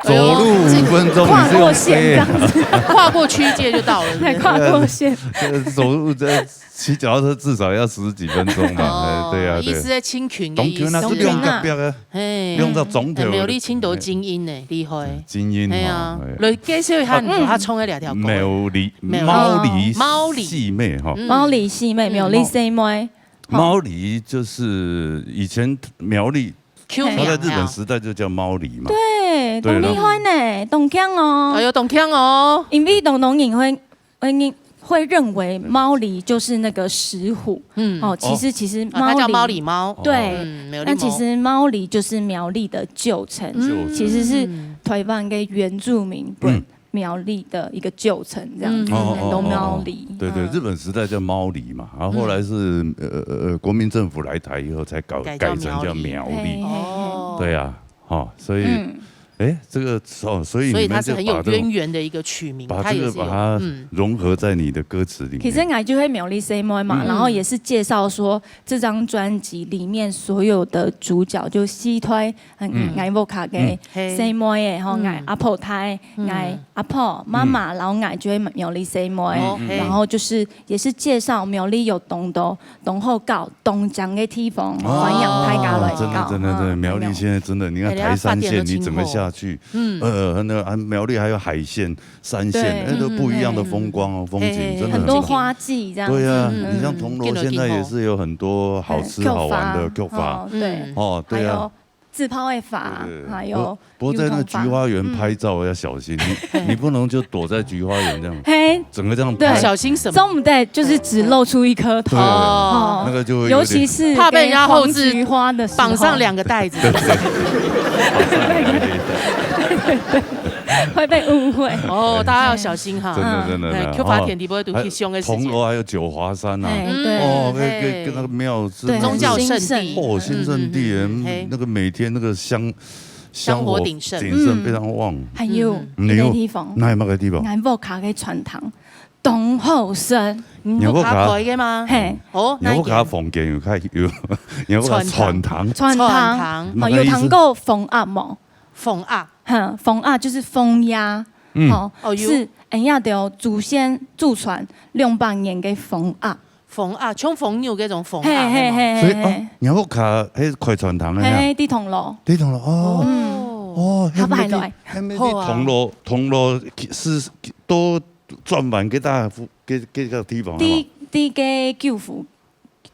走路五分鐘，跨你是用過線這飛啊樣子，跨過區界就到了，對，對不對跨過線。這走路這騎腳踏車至少要十幾分鐘嘛，哦哎，對呀，對。意思係親近个意思。東區那是兩隔壁啊，嘿，用到總頭哎苗栗青島精英呢，厲害。精英係啊哈，哎，來介紹一下你頭下唱个兩條歌。苗栗苗栗貓狸貓狸細妹哈，嗯貓狸細妹，嗯苗栗細妹，貓狸就是以前苗栗，，Q 它在日本苗時代就叫貓狸嘛。對，對當厲害呢，當強哦哎。呦，當強哦。因為當多人會會認會認為貓狸就是那個石虎，嗯，哦，其實其實啊，它叫貓狸，狸貓。對，嗯，苗栗貓。那其實貓狸就是苗栗的舊稱，嗯舊稱其實是台灣跟原住民嗯苗栗的一個舊稱這樣子，嗯哦哦很多貓哦狸。對對，嗯日本時代叫貓狸嘛，然後後來是呃呃呃，國民政府來台以後才搞改改成叫叫苗苗嘿狸，嘿哦嘿，對啊，哈，所以嗯，哎，這個哦，所以所以你們它是很有就把這種淵源的一個取名，把它也是有這個把它嗯融合在你的歌詞裡面。其實𠊎就係苗栗細妹嘛，嗯然後也是介紹說這張專輯裡面所有的主角就四代，嗯，嗯𠊎屋下个嗯嘿細妹个吼，嗯𠊎阿婆太、嗯𠊎阿婆、媽媽，然後𠊎就係苗栗細妹，哦嘿然後就是也是介紹苗栗有當多當好搞、當靚个地方，哦歡迎大家來搞。真的真的真的，嗯苗栗現在真的，你看哎呀台三線，發展的你怎麼今後下去？嗯呃，那啊苗栗還有海線、山線，對那都不一樣的嗯風光哦，風景嘿嘿真的很多花季這樣子。對啊，嗯你像銅鑼現在也是有很多好吃好玩的嗯叫法哦，對，哦，對啊。還有自泡的法對對，對還有不過在那個油桐法菊花園拍照要小心，你你不能就躲在菊花園這樣，嘿，整個這樣對拍，小心什麼？做毋得，就是只露出一顆頭。對哦那個就會有點尤其是怕被人家後置給黃菊花的時候綁上兩個帶子。會被誤會。哦，大家要小心哈。真的真的真的哎，Q發田地不會堵去凶的時間。銅鑼還有九華山啊，哎，嗯對，哦，那嘿个跟那个廟是對宗教聖很神地，哦，新聖地，嗯嗯嗯嘿那个每天那个香香火鼎盛鼎盛嗯非常旺。還有嗯一個地方，那有麼个地方？𠊎屋下个餐廳，當好食。你有卡牌的嗎？嘿，哦，你屋下哪一間？房間有開有，你屋下餐廳，餐廳，餐廳哦，有聽過封鴨無？封鴨，哼，封鴨就是封鴨，嗯吼，哦有是人家的祖先祖傳兩百年个封鴨，封鴨，像封肉那種封鴨，嘿嘿嘿所以啊嘿嘿，，你屋下迄開餐廳个呀，嘿嘿，地桶樓，地桶樓哦。嗯，哦，合不合來？迄咩好啊銅鑼銅鑼是都轉彎幾大幾幾个地方啊？地地个九福，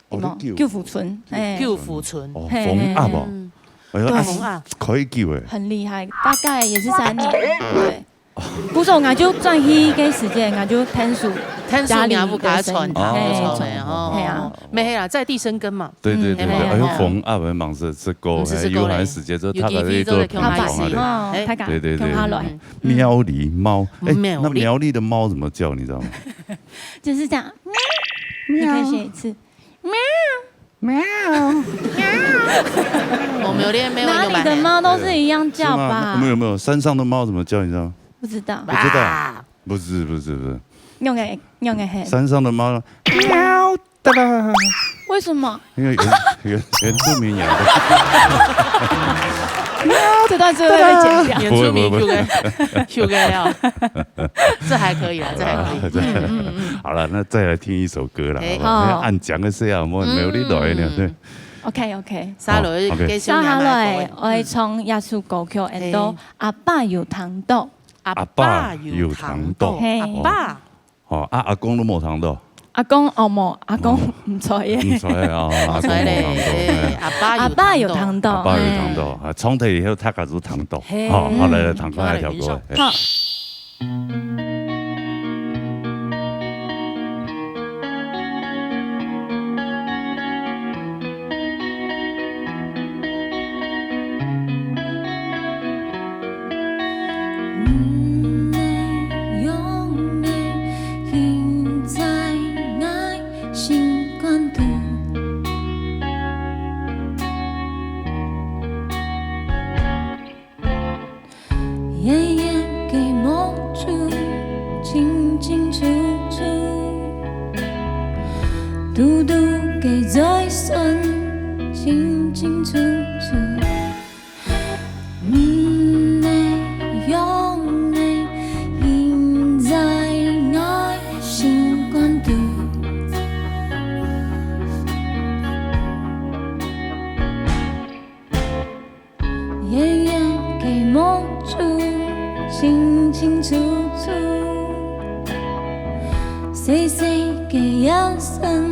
哦，有無你九九福村，哎，九福村，哦，嘿封鴨哦，嗯，哎呀，對啊封鴨，可以救哎。很厲害，大概也是三年，對。故所我就轉去个時間，我就探索探索家裡你屋下个的生意傳統，嘿不錯哦的哦。嘿啊，對對對對，嘿啊，在地生根嘛。哎呦，嗯封鴨還蠻食食過，毋是食過咧有閒時節就尤其大家去非洲的做鄉下同行的。哦，哎大家對對對共下來，苗栗貓，哎，苗栗那苗栗的貓怎麼叫？你知道嗎？就是這樣，你可以學一次。喵。我們有練沒有哪裡的貓都是一樣叫吧？沒有沒有，山上的貓怎麼叫？你知道嗎？不知道，不知道啊，不是不是不是，用个用个嘿，山上的貓喵噠啦，為什麼？因為原原原住民養的。这段是不是被剪掉？原住民不会，不会，不会。Q个，Q个了，这还可以啦，这还可以。啊，这，嗯，嗯，嗯。好了，那再来听一首歌了，哎。好不好？好。按讲个说啊，没，没有你来呢，嗯。对。OK，OK。沙羅，好，OK。繼續下來，我愛唱一首歌曲，嗯。安到《阿爸有聽到》。阿爸有聽到。阿爸有聽到。嘿。阿爸。 哦，啊，阿公都無聽到。阿公，哦，無，阿公毋在耶。毋在啊，阿公無聽到，毋在咧，嘿。阿爸有聽到。阿爸有聽到，阿爸有聽到，嘿。啊，唱忒以後，大家都聽到。嘿。好，好，來，來，聽看這條歌。好。嘿。好。 遠遠个目珠，清清楚楚，堵堵个嘴唇，清清楚楚。你个樣仔，印在𠊎心肝肚。 遠遠个目珠，清清楚楚，細細个眼神，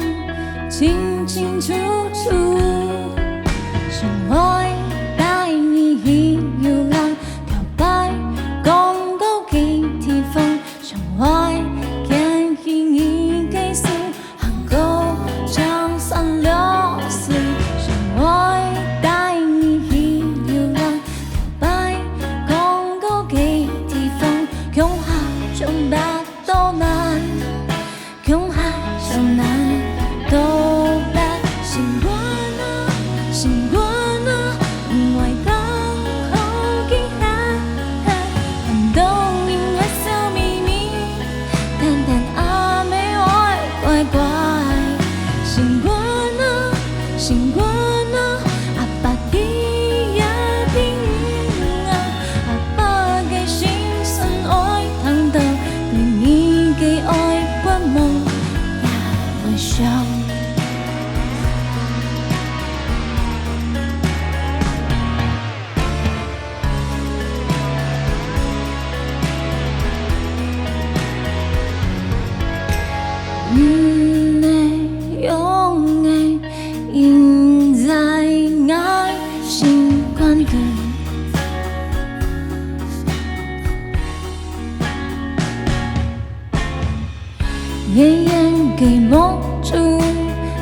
清清楚楚。想愛帶你去遊覽，跳擺廣告个地方，想愛牽起你个手， 行過青山綠水，想愛帶你去遊覽，跳擺廣告个地方，共下將腹肚滿，共下將腹肚飽。心肝啊，心肝啊，毋愛當好奇怪，看到你會笑眯眯。 等等阿姆愛乖乖，心肝啊，心肝啊，阿爸在這邊啊，阿爸个心聲愛聽到，對你个愛發夢也會想。 你个樣仔印在𠊎心肝肚。 遠遠个目珠，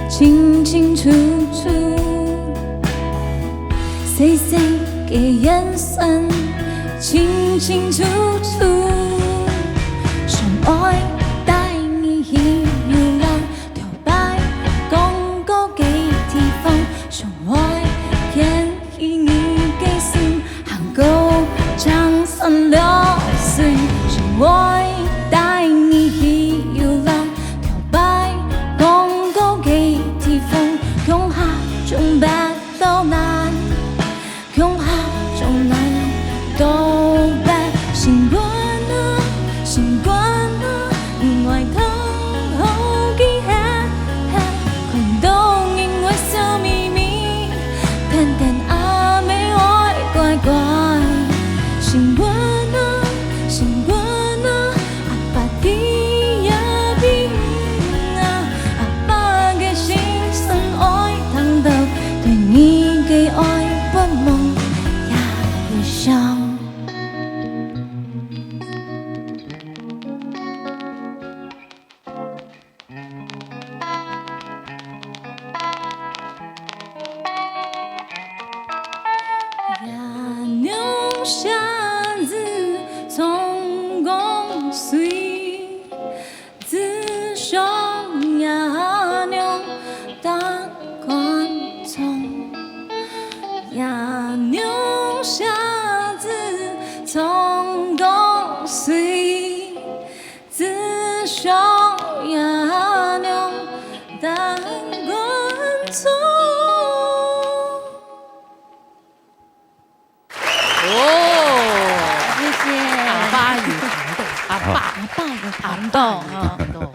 清清楚楚，細細个眼神，清清楚楚。想愛帶你去遊覽，跳擺廣告个地方，想愛牽起你个手， 行過青山綠水，想愛帶你去遊覽，跳擺廣告个地方，共下將腹肚滿，共下將腹肚飽。心肝啊，心肝啊，毋愛當好奇怪，看到你會笑眯眯。 等等阿姆愛乖乖，心肝啊，心肝啊，阿爸在這邊啊，阿爸个心聲愛聽到，對你个愛發夢也會想。爸有聽到，哈。有聽到。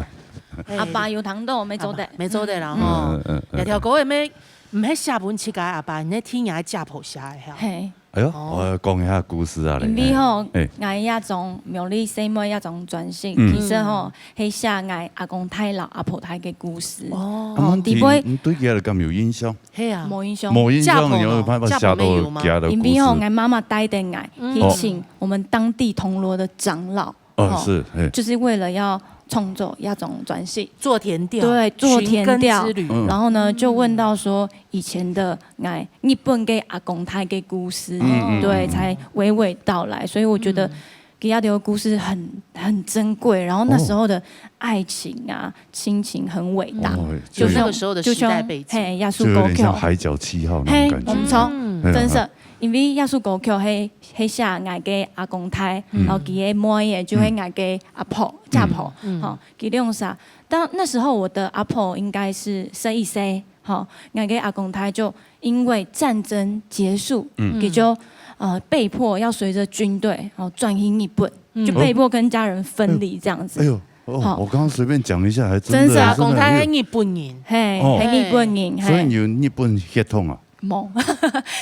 阿爸有聽到，無做得。無做得啦，吼。嗯，嗯，嗯，嗯。這條歌係毋係，毋係寫分自家阿爸，你係替若姐婆寫个，吼。嘿。哎喲，哦。𠊎講一下故事啊，因為吼，哎。𠊎這張苗栗細妹這張專輯，嗯。其實吼，係寫𠊎阿公大摎阿婆大个故事。哦。啊，你對，底背你對佢个敢有印象？係啊。無印象。無印象，姐婆呢？你有辦法寫到佢个故事？姐婆有嗎？因為吼，𠊎媽媽帶等𠊎，嗯。去請我們當地銅鑼的長老。 哦，吼，是，嘿。就是為了要創作這張專輯。做田調，對，做田調。尋根之旅。嗯。然後呢，就問到說以前的，哎，日本个阿公大个故事，嗯，嗯，對，嗯。才娓娓道來。所以我覺得嗯。給他的故事很，很珍貴，然後那時候的愛情啊，哦。親情很偉大。哦，就像，就那個時候的時代背景。就像，嘿，這首歌曲。就有點像海角七號那種感覺。嘿，無錯，嗯。真是。 因為這首歌曲係，係寫𠊎个阿公大，嗯。然後佢个妹仔就係𠊎个阿婆，嗯。姐婆，嗯。吼，佢兩儕。但那時候我的阿婆應該是十一歲，吼，𠊎个阿公大就因為戰爭結束，嗯。佢就，呃，被迫要隨著軍隊，然後轉去日本，嗯。就被迫跟家人分離這樣子。哎喲，哦，吼。我剛剛隨便講一下，還真的，真是啊。真的很有，阿公大係日本人。嘿，哦。係日本人，嘿。所以你有日本血統啊？ 無，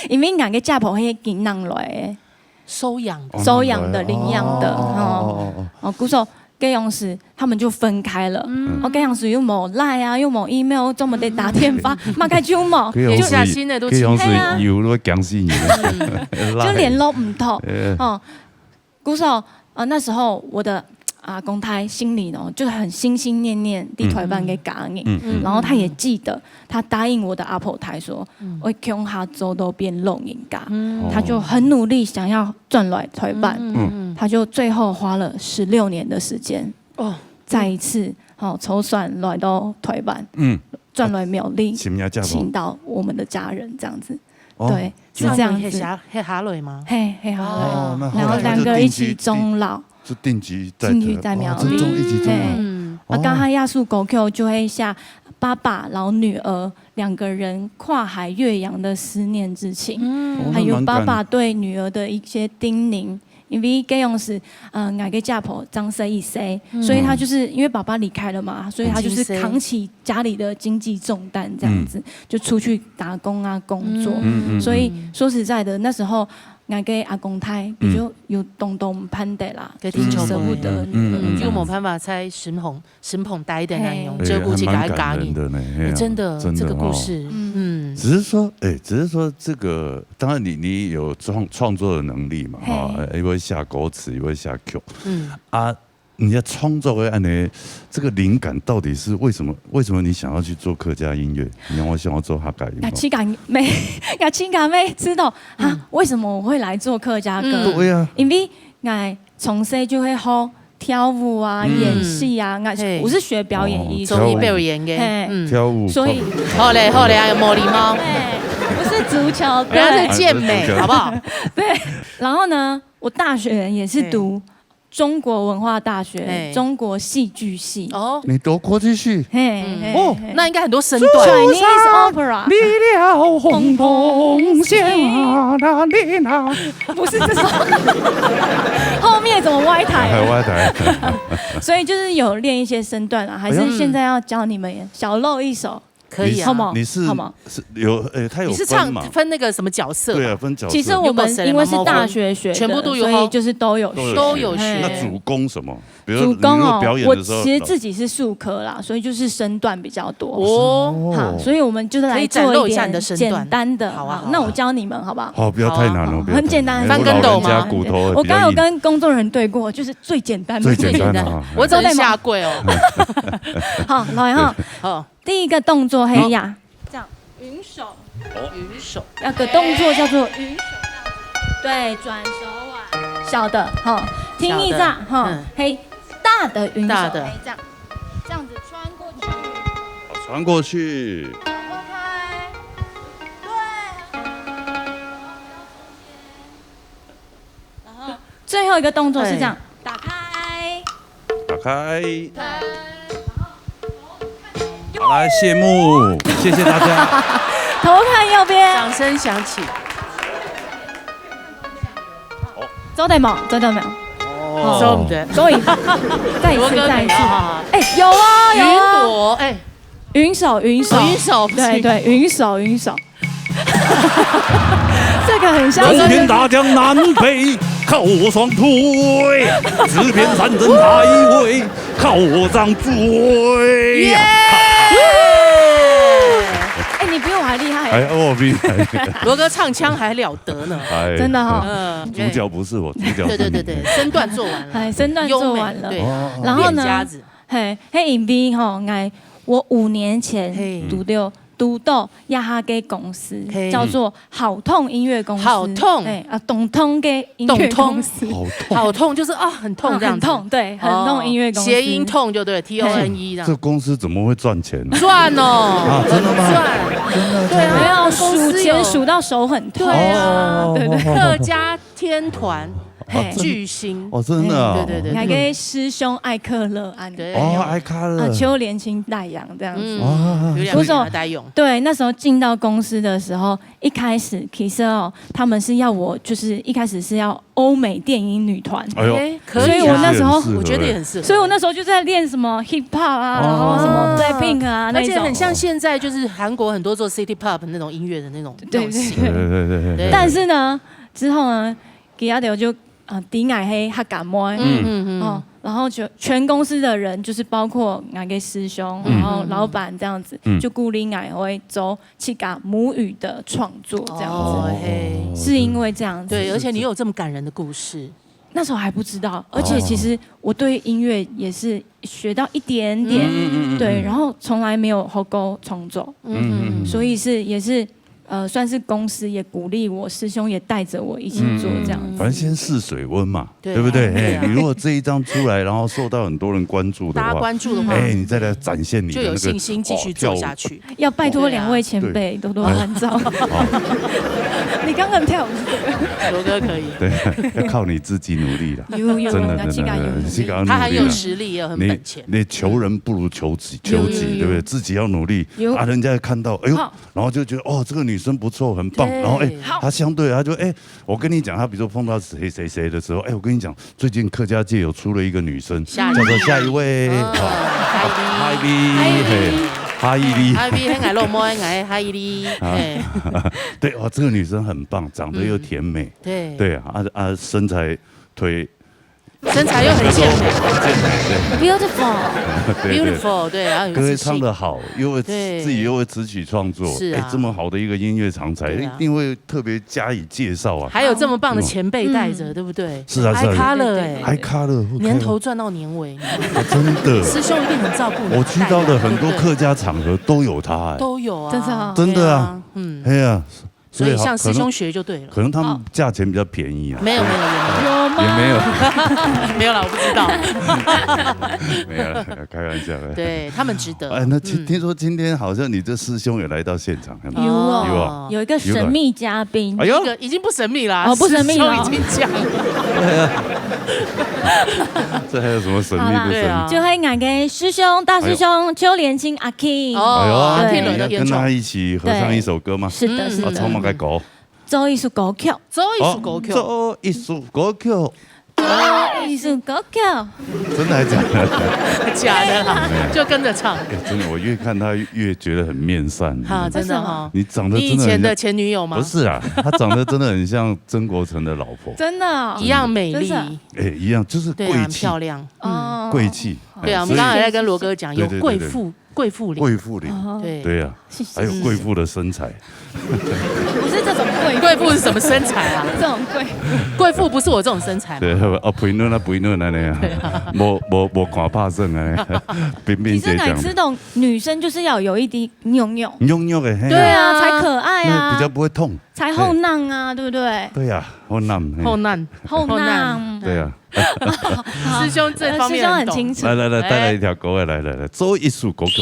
因為𠊎个姐婆係金門來个。收養的。哦，收養的，領養的，哦，哦，哦，哦，哦。哦，故所，該央時他們就分開了。嗯。哦，該央時又無Line啊，又無email，做麼个打電話，麼个就無。該央時，就寫信个都，該央時係啊。有都會驚死你。嗯。就聯絡毋到。哎。哦， 故所，呃，那時候我的阿公大心裡呢，就很心心念念在臺灣个家人，嗯，嗯，嗯。然後他也記得，他答應我的阿婆大說，嗯。會共下做到變老人家。嗯。他就很努力想要轉來臺灣，嗯，嗯，嗯。他就最後花了十六年的時間，哦。再一次，吼，坐船來到臺灣，嗯。轉來苗栗，尋若姐婆。尋到我們的家人這樣子。哦。對，是這樣子。船會歇下，歇下來嗎？嘿，歇下來。哦，那後來他就定居，然後兩個一起終老。 就定居在這，定居在苗栗。哦，就一直終老。嘿。嗯。啊，哦。剛剛這首歌曲就會寫爸爸，然後女兒兩個人跨海越洋的思念之情，嗯。哦，那蠻感，還有爸爸對女兒的一些叮嚀。因為該央時，呃，𠊎个姐婆正十一歲，嗯。所以她就是因為爸爸離開了嘛，所以她就是扛起家裡的經濟重擔這樣子，嗯。就出去打工啊，工作。嗯。嗯，嗯，嗯。所以說實在的，那時候 𠊎个阿公大，嗯。比較有當多毋盼得啦，該聽眾朋友，就是捨不得女兒，嗯，嗯，嗯，嗯。就無辦法在身旁，身旁待的那種，嘿。照顧自家个家人。哎，還蠻感人的呢，嘿啊，哎，真的，真的這個故事，哦。嗯。嗯。只是說，哎，只是說這個，當然你，你有創，創作的能力嘛，嘿。哈，哎，又會寫歌詞，又會寫曲。嗯。啊， 你的創作會恁呢，這個靈感到底是為什麼？為什麼你想要去做客家音樂？你讓我想要做客家音樂。𠊎自家乜，𠊎自家乜知道，啊，嗯。為什麼我會來做客家歌？嗯。對啊。因為𠊎從細就會學跳舞啊，嗯。演戲啊，𠊎，嘿。我是學表演藝術的。哦，跳舞。中意表演个，嘿。嗯。跳舞。所以，好嘞，好嘞，哎喲，沒禮貌。對，我是足球隊。人家是健美，足球。好不好？對，然後呢，我大學也是讀嘿。 中國文化大學，嘿。中國戲劇系。哦。你讀國際戲？嘿，嗯。嘿，哦，嘿。那應該很多身段。Chinese opera。你了紅紅線啊，那你那。不是這種。後面怎麼歪台？還歪台。所以就是有練一些身段啊，還是現在要教你們小露一手。哎喲。 可以啊。好嗎？你是，好嗎？是有，呃，他有分嘛？你是唱，分那個什麼角色吧？對啊，分角色。其實我們因為是大學學的，有沒有分？全部都有哦。所以就是都有學。都有學。都有學。嘿。那主攻什麼？比如說你如果表演的時候，主攻哦，我其實自己是術科啦，所以就是身段比較多。哦。哈，所以我們就是來做一點簡單的。可以展露一下你的身段。好啊，好啊。好，那我教你們好不好？好，不要太難哦，好，不要太難。很簡單。哎，翻跟斗嗎？我老人家骨頭比較硬。我剛有跟工作人員對過，就是最簡單的。最簡單的啊。最簡單。我只能下跪哦。好，來哈。好。 第一個動作係呀，好。這樣，雲手。哦。雲手。那個動作叫做雲手，這樣子。對，轉手腕。小的，哈，聽一下，小的，哈，嗯。嘿，大的雲手，大的。嘿，這樣，這樣子穿過去。好，穿過去。然後拍。對，很好。 然後最後一個動作是這樣，哎。打開。打開。好，來，謝幕，謝謝大家。頭看右邊。掌聲響起。好。做得無？做得無？哦。哦，所以再一次，再一次。哎，有啊，有啊。云朵，哎，云手，云手，云手，对对，云手，云手。这个很像是。走遍大江南北靠双腿，走遍山珍海味靠张嘴。耶！哎，你比我还厉害。哎，我比你还厉害。罗哥唱腔还了得呢。哎，真的哈。嗯，主角不是我，主角是你。对对对对，身段做完了。哎，身段做完了。优美，对，哦。然后呢，练家子。 嘿，迄因为吼，哎，我五年前嘿。读到，读到一下个公司，嘿。叫做好痛音乐公司。好痛。哎，啊，懂痛个音乐公司。懂痛。好痛。好痛就是，啊，很痛这样子。嗯，很痛，对，很痛音乐公司。哦，谐音痛就对，T O N E这样。这公司怎么会赚钱呢？赚哦，啊，真的吗？很赚。真的，对啊，真的。没有，公司有数钱数到手很痛。对啊，哦。对，对。客家天团，嘿。巨星。哦，真的啊。对，对，对，对。那个师兄艾克勒安。对。哦，艾克勒。啊，邱连青、戴阳这样子。嗯，哦。有两个人还在用。对，那时候进到公司的时候，一开始其实哦，他们是要我，就是一开始是要欧美电音女团。哎呦，哎，可以啊。所以我那时候，这也很适合欸。我觉得也很适合。所以我那时候就在练什么 hip hop 啊，哦。然后什么 Blackpink 啊那种。而且很像现在就是韩国很多做 city pop 那种音乐的那种，对，那种型。对，对，对，对，对。对。但是呢，之后呢，其他的我就，呃，抵矮黑哈嘎妹，嗯，嗯，嗯。哦，然后就全公司的人，就是包括那个师兄，嗯。然后老板这样子，嗯。就鼓励矮会走自家母语的创作这样子。哦，嘿。是因为这样子。对，而且你有这么感人的故事。那时候还不知道，而且其实我对音乐也是学到一点点，嗯，嗯，嗯，嗯，对，嗯。然后从来没有好好创作，嗯，嗯，嗯。所以是，也是，呃，算是公司也鼓励我，师兄也带着我一起做这样子。嗯，嗯，嗯。反正先试水温嘛，对，对不对？对啊。嘿，你如果这一张出来，然后受到很多人关注的话，大家关注的话，哎，你再来展现你的那个，就有信心继续做下去。哦，跳舞。要拜托两位前辈多多关照。对。哎。好。你刚刚跳舞是怎么样？罗哥可以。对，要靠你自己努力啦。有，有，真的，真的，真的，自家有努力。自家努力啦。他很有实力，也很本钱。你，你求人不如求己，求己，有，有，对不对？有。自己要努力，有。啊，人家看到，哎呦，好。然后就觉得，哦，这个女生不错，很棒。对。然后，哎，好。他相对，他就，哎，我跟你讲，他比如说碰到谁谁谁的时候，哎，我跟你讲，最近客家界有出了一个女生，夏依叫做夏依薇。哦，啊，夏依薇。夏依薇，嘿，夏依薇。夏依薇，很矮肉摸，很矮夏依薇，啊。嘿。对，哇，这个女生很棒，长得又甜美。嗯。对。对啊，啊，啊，身材腿 身材又很健美。健美，对。Beautiful。对，对。Beautiful，对，然后有自信。歌唱得好，又会，对。自己又会词曲创作，是啊。哎，这么好的一个音乐长才，对啊。一定会特别加以介绍啊。还有这么棒的前辈带着，嗯。对不对？是啊，是啊。High color，哎。High color，OK。年头赚到年尾。啊，真的。师兄一定很照顾你，我去到的很多客家场合都有他，哎。都有啊。真的啊。真的啊。对啊，嗯。哎呀， 所以好，所以向师兄学就对了。可能，可能他们价钱比较便宜啊。哦。没有，没有，没有。有吗？也没有。没有啦，我不知道。没有啦，开玩笑的。对，他们值得。哎，那听，嗯。听说今天好像你这师兄也来到现场，有没有？有哦。有啊。有一个神秘嘉宾。哎呦。一个，已经不神秘啦，哦，不神秘了。师兄已经讲了。对啊。这还有什么神秘不神秘？好啦，对啊。就係𠊎个师兄，大师兄，哎呦。邱连青阿K。哦，哎呦，阿K來到现场。你要跟他一起合唱一首歌吗？对。是的，是的。啊，唱么个歌？ 做一首歌曲。做一首歌曲。哦，做一首歌曲。做一首歌曲。真的还假的？假的啦，没有。就跟着唱。哎，真的，我越看他越觉得很面善。哈，真的哈。为什么？你长得真的很像，你以前的前女友吗？不是啊，她长得真的很像曾国城的老婆。真的哦。一样美丽。真的。哎，一样，就是贵气。对啊，很漂亮。嗯。贵气。对啊，哎，我们刚才在跟罗哥讲，所以，有贵妇，对，对，对，对。贵妇脸。哦。对。对啊，谢谢。还有贵妇的身材。嗯。不是这种贵妇。贵妇是什么身材啊？这种贵。贵妇不是我这种身材吗？对，啊，肥嫩啊，肥嫩啊那样。对啊。我，我，我看怕症啊，平平姐讲。其实你知道女生就是要有一滴肉肉。肉肉的，嘿啊。对啊，才可爱啊。那比较不会痛。才好弄啊，对不对？对啊，好弄，嘿。好弄。好弄。对啊。 师兄这方面很懂。呃，师兄很清楚。来，来，来，带来一条歌，来，来，来，做一首歌曲。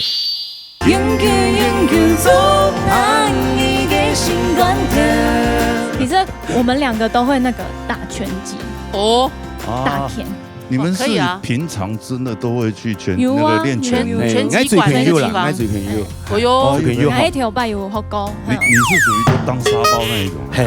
永久，永久做伴你的心肝头。其实我们两个都会那个打拳击。哦。啊，打拳。你们是，哦，可以啊。平常真的都会去拳，有啊，那个练拳？有，有，有。拳击馆那个地方。哎，最近有啦，哎，最近有。哎呦。哦，最近有。哪一条拜有好高？你，你是属于就当沙包那一种？嘿。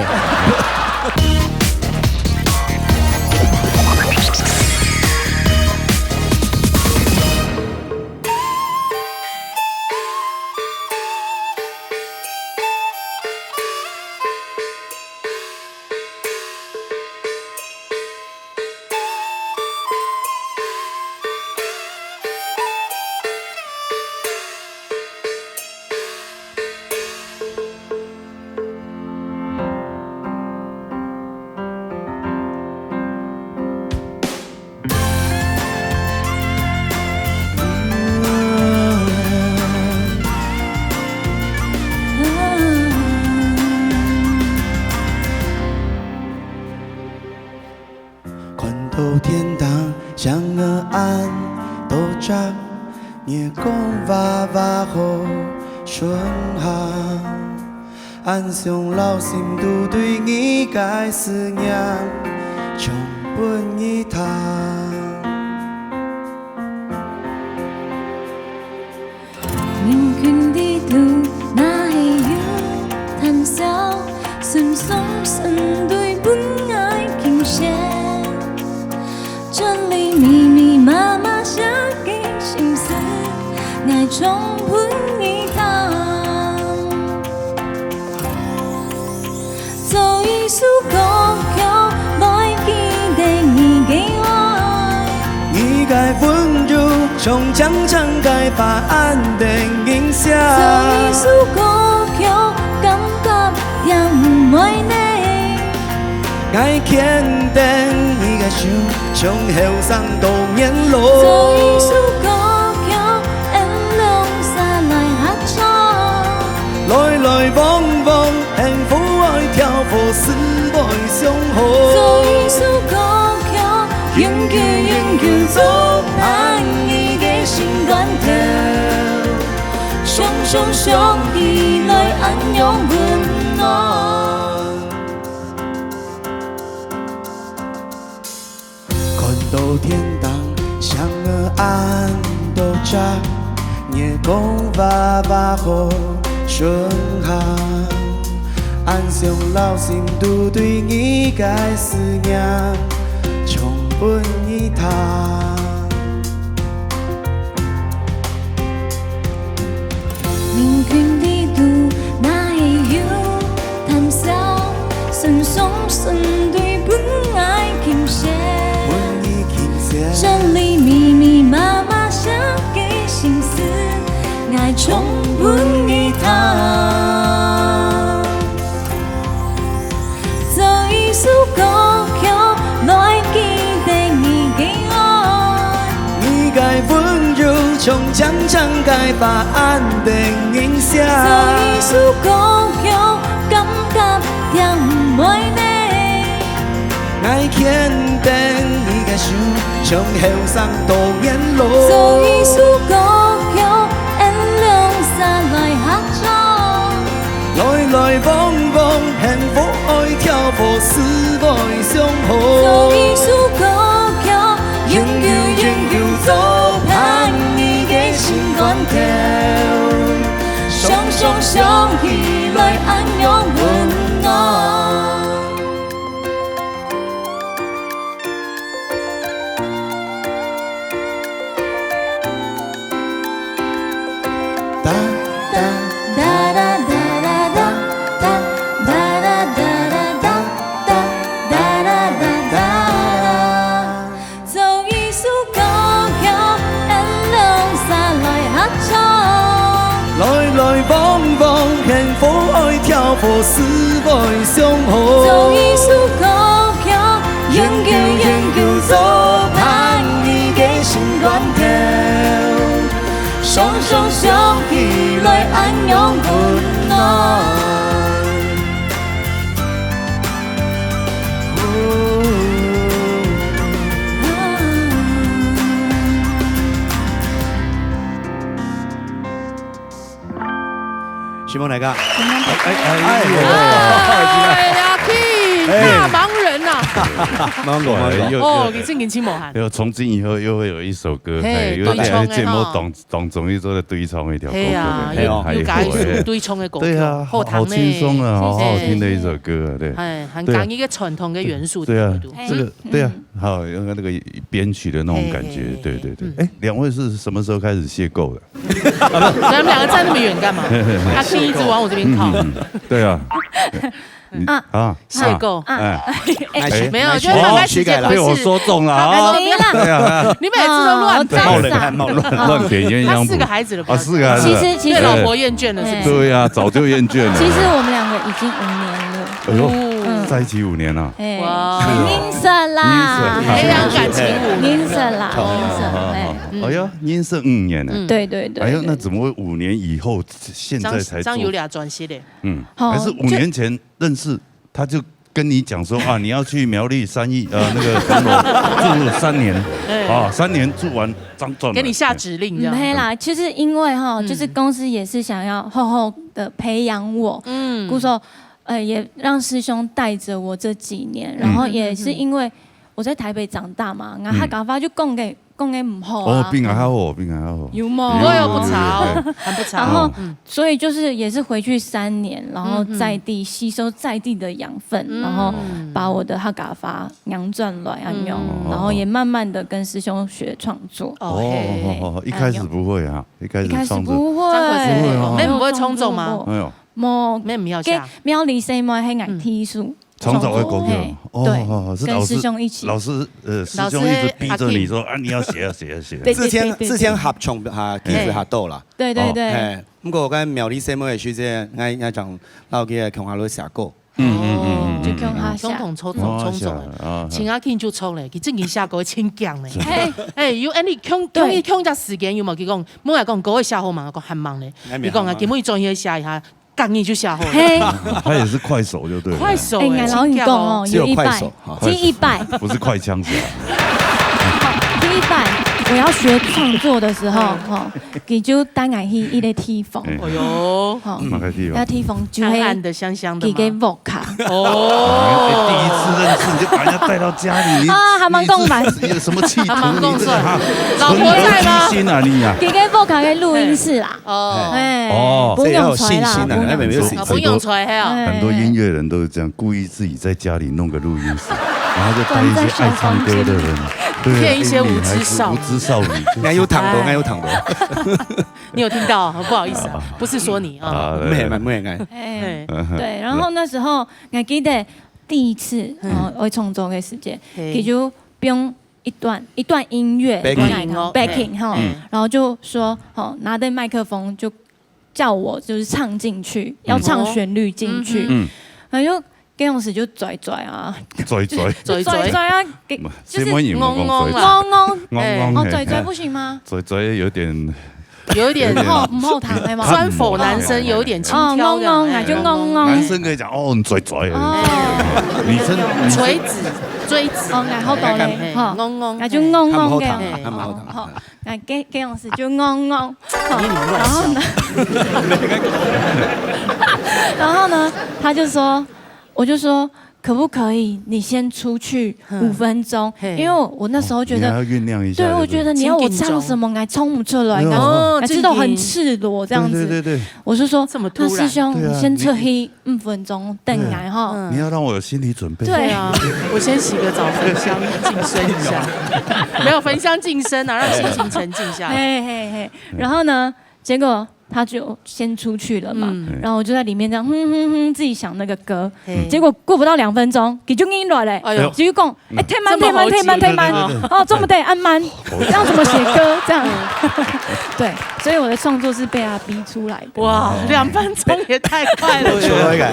春夏，恁想留心都對你个思念，唱分你聽。人群裡肚，若係有談笑，心上身對分𠊎傾瀉。 這裡密密麻麻寫个心事，𠊎唱分你聽。做一首歌曲來記得你个愛。你个溫柔像青青个花，恁等人惜。做一首歌曲，感覺點毋會膩。 𠊎牽等你个手，從後生到年老。做一首歌曲，俺兩儕來合唱。來來往往，幸福愛跳舞，死會相好。做一首歌曲，永久永久做伴你个心肝頭。想想想起來，恁樣溫暖。 看到天頂星仔恁多隻，月光娃娃好順行，恁想留心都對你个思念，唱分你聽。 人群裡肚，若係有談笑，心上身對分𠊎傾瀉。分你傾瀉。這裡密密麻麻寫个心事，𠊎唱分你聽。 做一首歌曲來記得你个愛。你个溫柔像青青个花，恁等人惜。做一首歌曲，感覺點毋會膩。 𠊎牽等你个手，從後生到年老。做一首歌曲，俺兩儕來合唱。來來往往，幸福愛跳舞，死會相好。做一首歌曲，永久永久做伴你个心肝頭。想想想起來，恁樣溫暖。 做一首歌曲，俺兩儕來合唱。來來往往，幸福愛跳舞，死會相好。做一首歌曲，永久永久做伴你个心肝頭。想想想起來，恁樣溫暖。 承蒙大家。哎，哎，哎，哎，哎，哎，阿King，哎。大忙人呐。忙過來，又，哦，又，你最近真無閒。又從今以後又會有一首歌，嘿，哎，又在節目當，對唱的吼。當中又做了對唱一條歌，係啊，哎，又，又改一首對唱的歌曲，哎，哎，對啊，好，好聽呢。好輕鬆啊，好好聽的一首歌啊，對。哎，很感一個傳統的元素，對啊，對不對？這個，對啊，嗯。好，有那個編曲的那種感覺，嘿，嘿，嘿，對，對，對。嗯。哎，兩位是什麼時候開始邂逅的？咱們兩個站那麼遠幹嘛？他第一直往我這邊靠。嗯，嗯，嗯，對啊。你，啊，啊，邂逅。啊，哎，哎，沒有，就是剛開始見面。哦，被我說中了，哦。沒啦。對啊，對啊。你每次都亂講。哦，我站上。亂點，亂點鴛鴦譜。那四個孩子了，不要講。啊，四個孩子了。其實，其實。對老婆厭倦了，是不是？對啊，早就厭倦了。其實我們兩個已經五年了。哎呦，嗯。在一起五年了。哎，哇。是哦。認識啦。認識。培養感情五年了。認識啦，哦，認識，哎。好，好，好。哎呀，認識五年了。嗯。對，對，對，哎呀，對。那怎麼會五年以後現在才做？這樣，這樣有點轉型嘞。嗯，好，還是五年前認識，他就跟你讲说啊，你要去苗栗三义，呃，那个铜锣住三年，啊，三年住完张转来。给你下指令这样。毋係啦，其實因為吼，嗯。就是公司也是想要好好的培養我，嗯。故所，呃，也讓師兄帶著我這幾年，然後也是因為我在台北長大嘛，然後客家話就講个，講个毋好啊。哦，比𠊎較好，比𠊎較好。有無？有，有，有，有，有。還不錯。然後，嗯。所以就是也是回去三年，然後在地吸收在地的養分，嗯。然後把我的客家話 仰轉來恁樣，嗯。然後也慢慢地跟師兄學創作。哦，嘿。哦，哦，哦，一開始不會啊，一開始創作。一開始不會。張國成，不會啊。妹毋會創作嗎？沒有。無，該苗栗細妹係𠊎第一首創作。創作的歌曲。嘿，哦，對，哦，是老師，跟師兄一起。老師，呃，師兄一直逼著你說，啊，你要寫，要寫，要寫。對，對，對，對，對。之前，之前合唱啊，其實合到啦。對，對，對。哦。嘿，毋過𠊎苗栗細妹个時節，𠊎，𠊎正摎佢个共下來寫歌。 嗯，嗯，嗯，嗯，嗯，就共下寫。共同創作，哦，創作个。寫，啊，啊。像阿King就著咧，佢正經寫歌真強咧。嘿。哎，有，哎，你共，對。共，共隻時間有無？佢講，問𠊎講，歌會寫好嗎？𠊎講還吂咧。哎，佢講啊，沒有，還吂。今晡日轉去寫一下，隔日就寫好了。嘿。他也是快手就對了。快手欸，哎，𠊎摎你講哦，真強哦。有一擺，只有快手，啊。只一擺。不是快槍是吧？第一擺，我要學創作的時候，嗯。吼， 佢就帶𠊎去一個地方。哎。哎喲。吼，哪個地方？那地方就係暗暗的、香香的嗎？佢个屋下。哦。哎，第一次認識你就把人家帶到家裡，你，啊，還吂講完。你是有什麼企圖？還吂講出來。你這個哈，老婆在嗎？存留居心啊，你啊。佢个屋下个錄音室啦。哦。哎。哦。毋用出來啦，這要有信心啊，毋用出來。那邊有信心。哦，毋用出來，嘿哦。哎。很多音樂人都是這樣，故意自己在家裡弄個錄音室，然後就帶一些愛唱歌的人，對啊，騙一些無知少女。哎，女孩子、無知少女，就是，哎，有聽過，哎，有聽過。 你有聽到？不好意思啊，啊。不是說你啊。啊，對。毋係，毋係，毋係，哎。哎。對，然後那時候，𠊎記得第一次，嗯。哦，𠊎創作个時間，嘿。佢就放一段，一段音樂，backing。𠊎講，哦。Backing，吼，嗯。然後就說，吼，拿著麥克風就叫我就是唱進去，要唱旋律進去。嗯。嗯。然後就 該當時就嘴嘴啊。嘴嘴。嘴嘴。嘴嘴啊，給，就是，細妹人有講嘴嘴。戇戇。戇戇，哦，嘿。嘴嘴不行嗎？嘴嘴有點，有一點，有點，毋好，毋好聽，係嗎？專否男生有一點輕佻的。哦，戇戇啊，就戇戇。男生可以講，哦，你嘴嘴。哦。女生，女生。錘子，錐子。哦，然後到咧，嘿，吼，戇戇。那就戇戇个。看不好聽，看不好聽。哦，好。 啊，該，該樣子就戇戇，吼，你亂笑。然後呢，然後呢，他就說，我就說，可不可以你先出去五分鐘？嗯。嘿。因為我，我那時候覺得，哦，你還要醞釀一下，對，對不對？我覺得你要我唱什麼，我還唱不出來，哎呦。哦，還是都很赤裸這樣子。對，對，對，對。我就說，這麼突然。那師兄，對啊，你先出去 五分鐘等𠊎吼。嗯。你要讓我有心理準備。對啊，我先洗個澡，焚香淨身一下。沒有，焚香淨身啊，讓心情沉靜下來。嘿，嘿，嘿。然後呢，結果他就先出去了嘛，嗯。然後我就在裡面這樣，哼，哼，哼，自己想那個歌。嘿。結果過不到兩分鐘，佢就入來咧。哎呦。就講，哎，忒慢，這麼猴急。忒慢，忒慢，忒慢。對，對，對，對。哦，這麼慢，恁慢，這樣怎麼寫歌？這樣。對，所以我的創作是被他逼出來的。 哇，兩分鐘也太快了。出來感。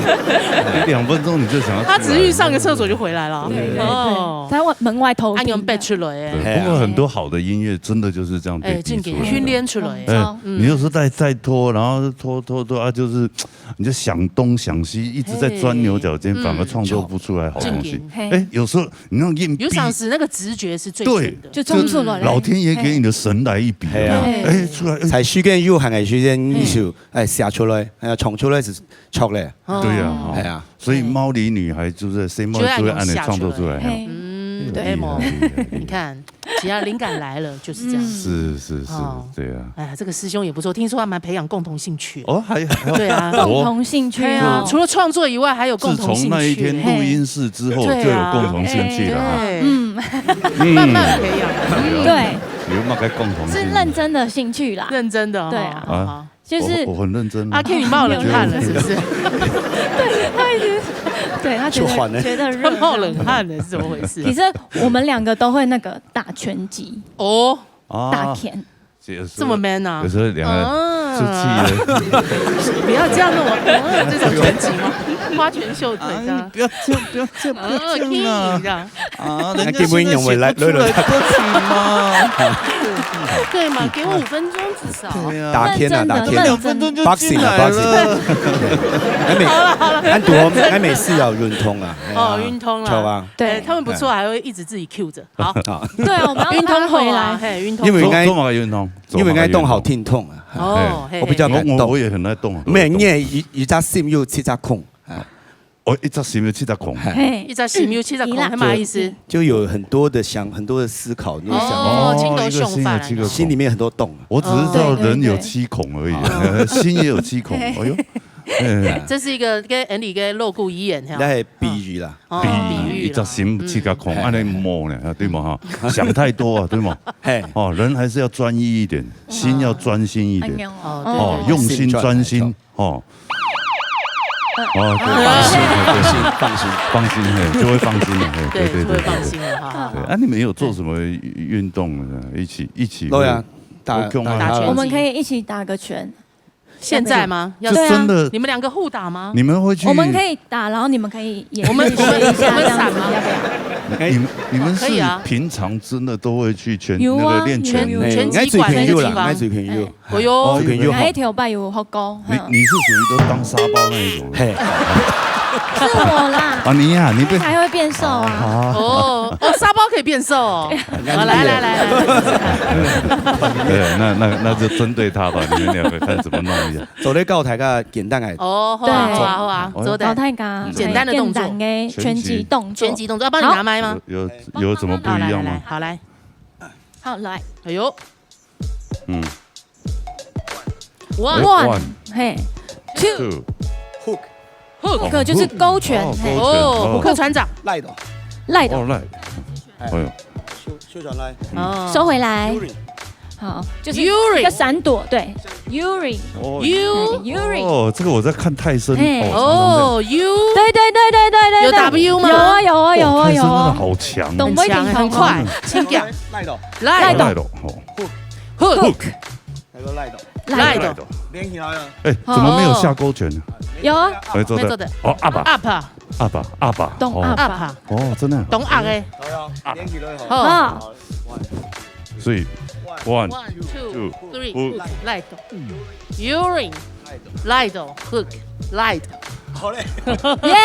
你兩分鐘你就想要出來。他只是去上個廁所就回來了。對，對，對。哦。他往門外偷聽。啊，你用背出來欸。對，不過很多好的音樂真的就是這樣被逼出來的。哎，正經，訓練出來欸。哎，嗯。你有時候再，再拖，然後拖，拖，拖，啊，就是，你就想東想西，一直在鑽牛角尖，嘿。反而創作不出來好東西。嗯。正經。嘿。哎，有時候你那種硬逼，有時候是那個直覺是最準的。對，就衝出來了。就老天爺給你的神來一筆啊。嘿啊。哎，出來，哎。在時間有限个時間，嘿。你就 哎，寫出來，哎，唱出來係著咧。哦。對啊，哎呀。所以貓裡女孩就是細妹就會恁樣創作出來哈。就會恁樣寫出來。嘿。嗯，對。對，厲害，厲害，厲害。你看，只要靈感來了，就是這樣。嗯。是，是，是，哦。對啊。哎呀，這個師兄也不錯，聽說他們還培養共同興趣。哦，還，還有，對啊。哦。共同興趣哦。對啊，除了創作以外，還有共同興趣。自從那一天錄音室之後，嘿。就有共同興趣了哈。對啊。對。嗯。慢慢培養。對。有沒有共同興趣？是認真的興趣啦。認真的哦。對啊。啊。好。 就是我，我很認真啊。阿King，你冒冷汗了，是不是？對，他一直，對，他覺得，出汗了。覺得熱。他冒冷汗了，是怎麼回事？其實我們兩個都會那個打拳擊。哦。啊。打拳。有時候，這麼man啊。有時候兩個，哦。就去了。不要这样弄，我我有这种拳击吗？花拳绣腿啊，这样。你不要这样，不要这样，不要这样啊！这样。啊，那人家根本用不来现在写不出来歌曲嘛。对嘛，给我五分钟至少。对呀，打天啊，打天啊两分钟就，boxing 啊进来了。，boxing。哎，每，俺读，俺每次要运动啊。哎呀哦，运动了。巧啊。对哎，他们不错，还会一直自己 cue 着。好，对啊，我们要运动后啊，拉回来。嘿，运动因为应该做嘛运动，因为应该动好做嘛运动。听痛啊。哦，嘿，我比较嘿敢动。我我也很爱动啊。没有，你也一一只心有七只孔，哎，哦，一只心有七只孔。哎，一只心有七只孔，急啦还蛮意思。就有很多的想，很多的思考，你就想，哦，哦听懂想法了。一个心有七个孔心里面很多洞啊。我只是知道哦对对人有对七孔而已，心也有七孔。哎呦，哎这是一个跟 Andy 跟 logo 语言哈。那还比喻啦，哦比比喻啦一只心七个孔，按呢摸呢，对吗？哈，想太多啊，对吗？嘿，哦，人还是要专一一点，心要专心一点。哎呦哦，哦，对，用心专心哦。哦，对，放心，放心，放心。放心，嘿，就会放心了，嘿，对，对对对就会放心了哈。对。啊，你们有做什么运动呢？一起一起对啊，打我跟我打打拳我们可以一起打个拳。现在吗？要对啊就真的，你们两个互打吗？你们会去？我们可以打，然后你们可以演我们示一下，我们这样子我们要不要？哎，你们你们是可以啊平常真的都会去拳有啊那个练拳有有那种拳击哎，最近有啦，馆那个地方哎，最近有。哦哟，最近有哦哪一条拜有好高？你你是属于都当沙包那一种的嘿，是我啦，啊？你呀，你被才会变瘦啊。啊，哦哦，沙包可以变瘦哦。好，来来来来，对，那那那就针对他吧，你们两个看怎么弄一下。做得教大家简单个，哦，好啊好啊好啊，做找的太高，简单的动作简单的拳击动作，拳击动作，要帮你拿麦吗？有有有什么不一样吗？好来来来，好来哎呦嗯， ，one ，one，嘿，two， two， hook，可就是勾拳，哦嘿，勾拳哦，吴克船长，赖的，赖的，哦赖，哎呦，秀秀转来，哦，收回来， Yuri，好，就是 Yuri 一个闪躲，对，Yuri，哦 you，Yuri，哦，这个我在看泰森嘿哦，对对对对对对，有W吗有啊有啊有啊有啊，泰森真的好强，懂不会很强很快，请讲，赖的，来赖的哦， hook，那个赖的，赖的，赖的，连起来了，哎，怎么没有下勾拳呢？有啊，哎，做的没做的哦，up up up up up，懂哦 up， up，哦，真的好呀，连起来好，好，好，所以 one one two two three，hook 赖的，urine，赖的，hook，赖的，好嘞，耶！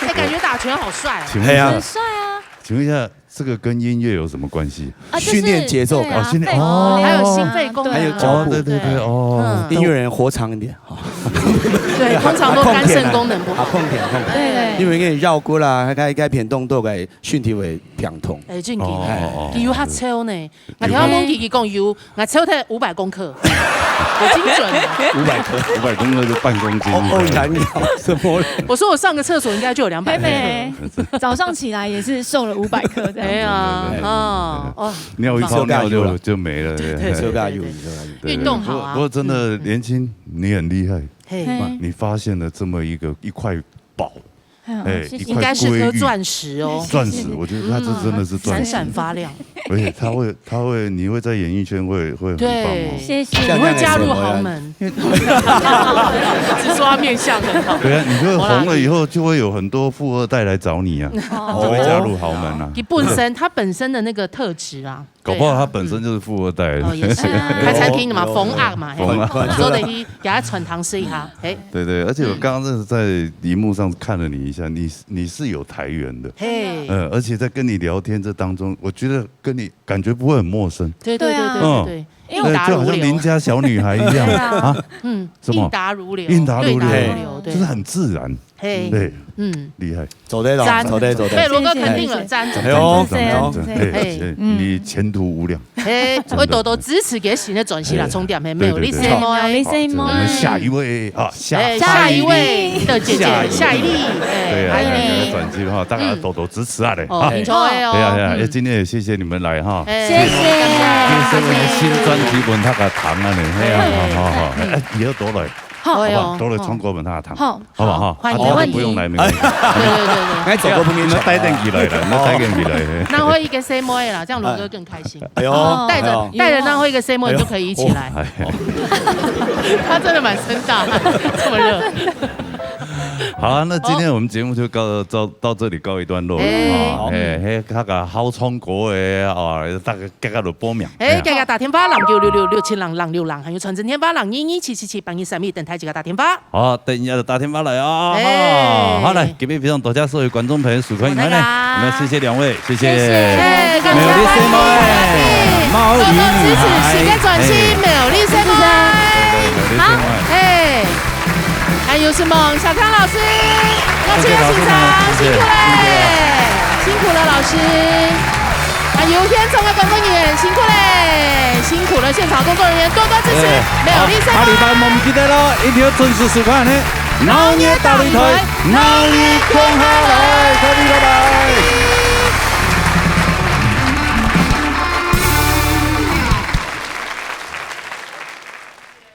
哎，感觉打拳好帅哦。请问一下哎呀，很帅啊！请问一下，这个跟音乐有什么关系？啊，就是训练节奏感对啊哦训练肺活哦量还有心肺功能对啊还有脚步哦，对对对哦，嗯音乐人活长一点，好，对，通常都肝肾功能不好。好，空点，空点。对因为给你绕过啦，还该该偏动都给训练为平通，哎，正经哦的，哦佢有較瘦呢。我聽講佢佢講有，我瘦忒五百公克，有精準啊。五百克，五百公克就半公斤。哦哦，然后什么嘞？我说我上个厕所应该就有两百妹克。妹早上起来也是瘦了五百克这样。哎呀，哦哦，尿一泡尿就就没了。对对这个有，这个有。对运动好啊不过真的年轻，你很厉害，嘿，嘿你发现了这么一个一块宝，嗯哎，谢谢一块应该是颗鲑鱼钻石哦。钻石，我觉得它这真的是钻闪石，闪发亮，而且它会它会你会在演艺圈会会很棒哦。对，谢谢。你会嫁入豪门，只说他面相很好。对啊，你就会红了以后，就会有很多富二代来找你啊，就会加入豪门啊。你本身他本身的那个特质啊，搞不好他本身就是富二代。哦也是台餐厅的嘛，逢二嘛，逢二所以等于给他喘糖水哈，哎，对对，而且我刚刚真的在荧幕上看了你一下，你你是有台缘的，嘿，嗯，而且在跟你聊天这当中，我觉得跟你感觉不会很陌生，对对对对啊对对对，因为应答如流就好像邻，家小女孩一样啊。嗯，什么应答如流，应答如流对答如流，对就是，很自然，嘿，对，嗯，厉害。走得了，赞走得走得。对，罗哥谢谢肯定了，赞，哎呦，谢谢哎呦谢谢对，嘿对嗯你前途无量。嘿，会多多支持给新的专辑啦，嘿重点嘿，没有对对对你什么哎你，什么好，我们下一位啊，下哎，下下一一位。位的姐姐，下一位下一位，对啊，哎，下一位哎转机哈，大家多多支持啊嘞。哦，啊听说哎哦，对啊对啊，嗯哎，今天也谢谢你们来哈。哎谢谢今天是我们新专辑本他个糖啊呢，哎呀，好好好，哎，以后多来。好，好不好？好哟，都來唱歌分大家聽，好。好不好？好，歡迎，啊，大家都不用來，歡迎。沒關係。對，對，對，對。哎，走過碰面，你們帶點起來了，你們帶點起來。哦。那會一個細妹啦，這樣龍哥更開心。哎呦，哦。帶著，哎呦。帶著那會一個細妹，哎呦。你就可以一起來。哦，哎。他真的蠻盛大，這麼熱。好啊，那今天我們節目就告，到，到這裡告一段落了，哎。哦，哎，嘿，那個好唱歌的，哦，大家，大家都報名。哎，哎呀。大家打電話，零九六六六七零零六零，還有傳真電話，零二二七七七八二三一，等待自家打電話。 好，等一下就打電話來啊。哎。好，好，來，今日非常多謝所有觀眾朋友收看，好，來啦。我們謝謝兩位，謝謝。謝謝。哎，感謝妙麗細妹，歡迎，貓與多多支持新的專輯，哎，妙麗細妹。哎。對，對，對，妙麗細妹。好，哎，還有什麼？小康老師，邀請到現場，謝謝，辛苦了，謝謝。辛苦了，老師。 還有現場个工作人員，辛苦咧，辛苦了，現場工作人員多多支持，對，妙麗細妹。好，下禮拜無毋記得咯，一定要準時收看呢。鬧熱大擂台，鬧熱共下來，各位，拜拜。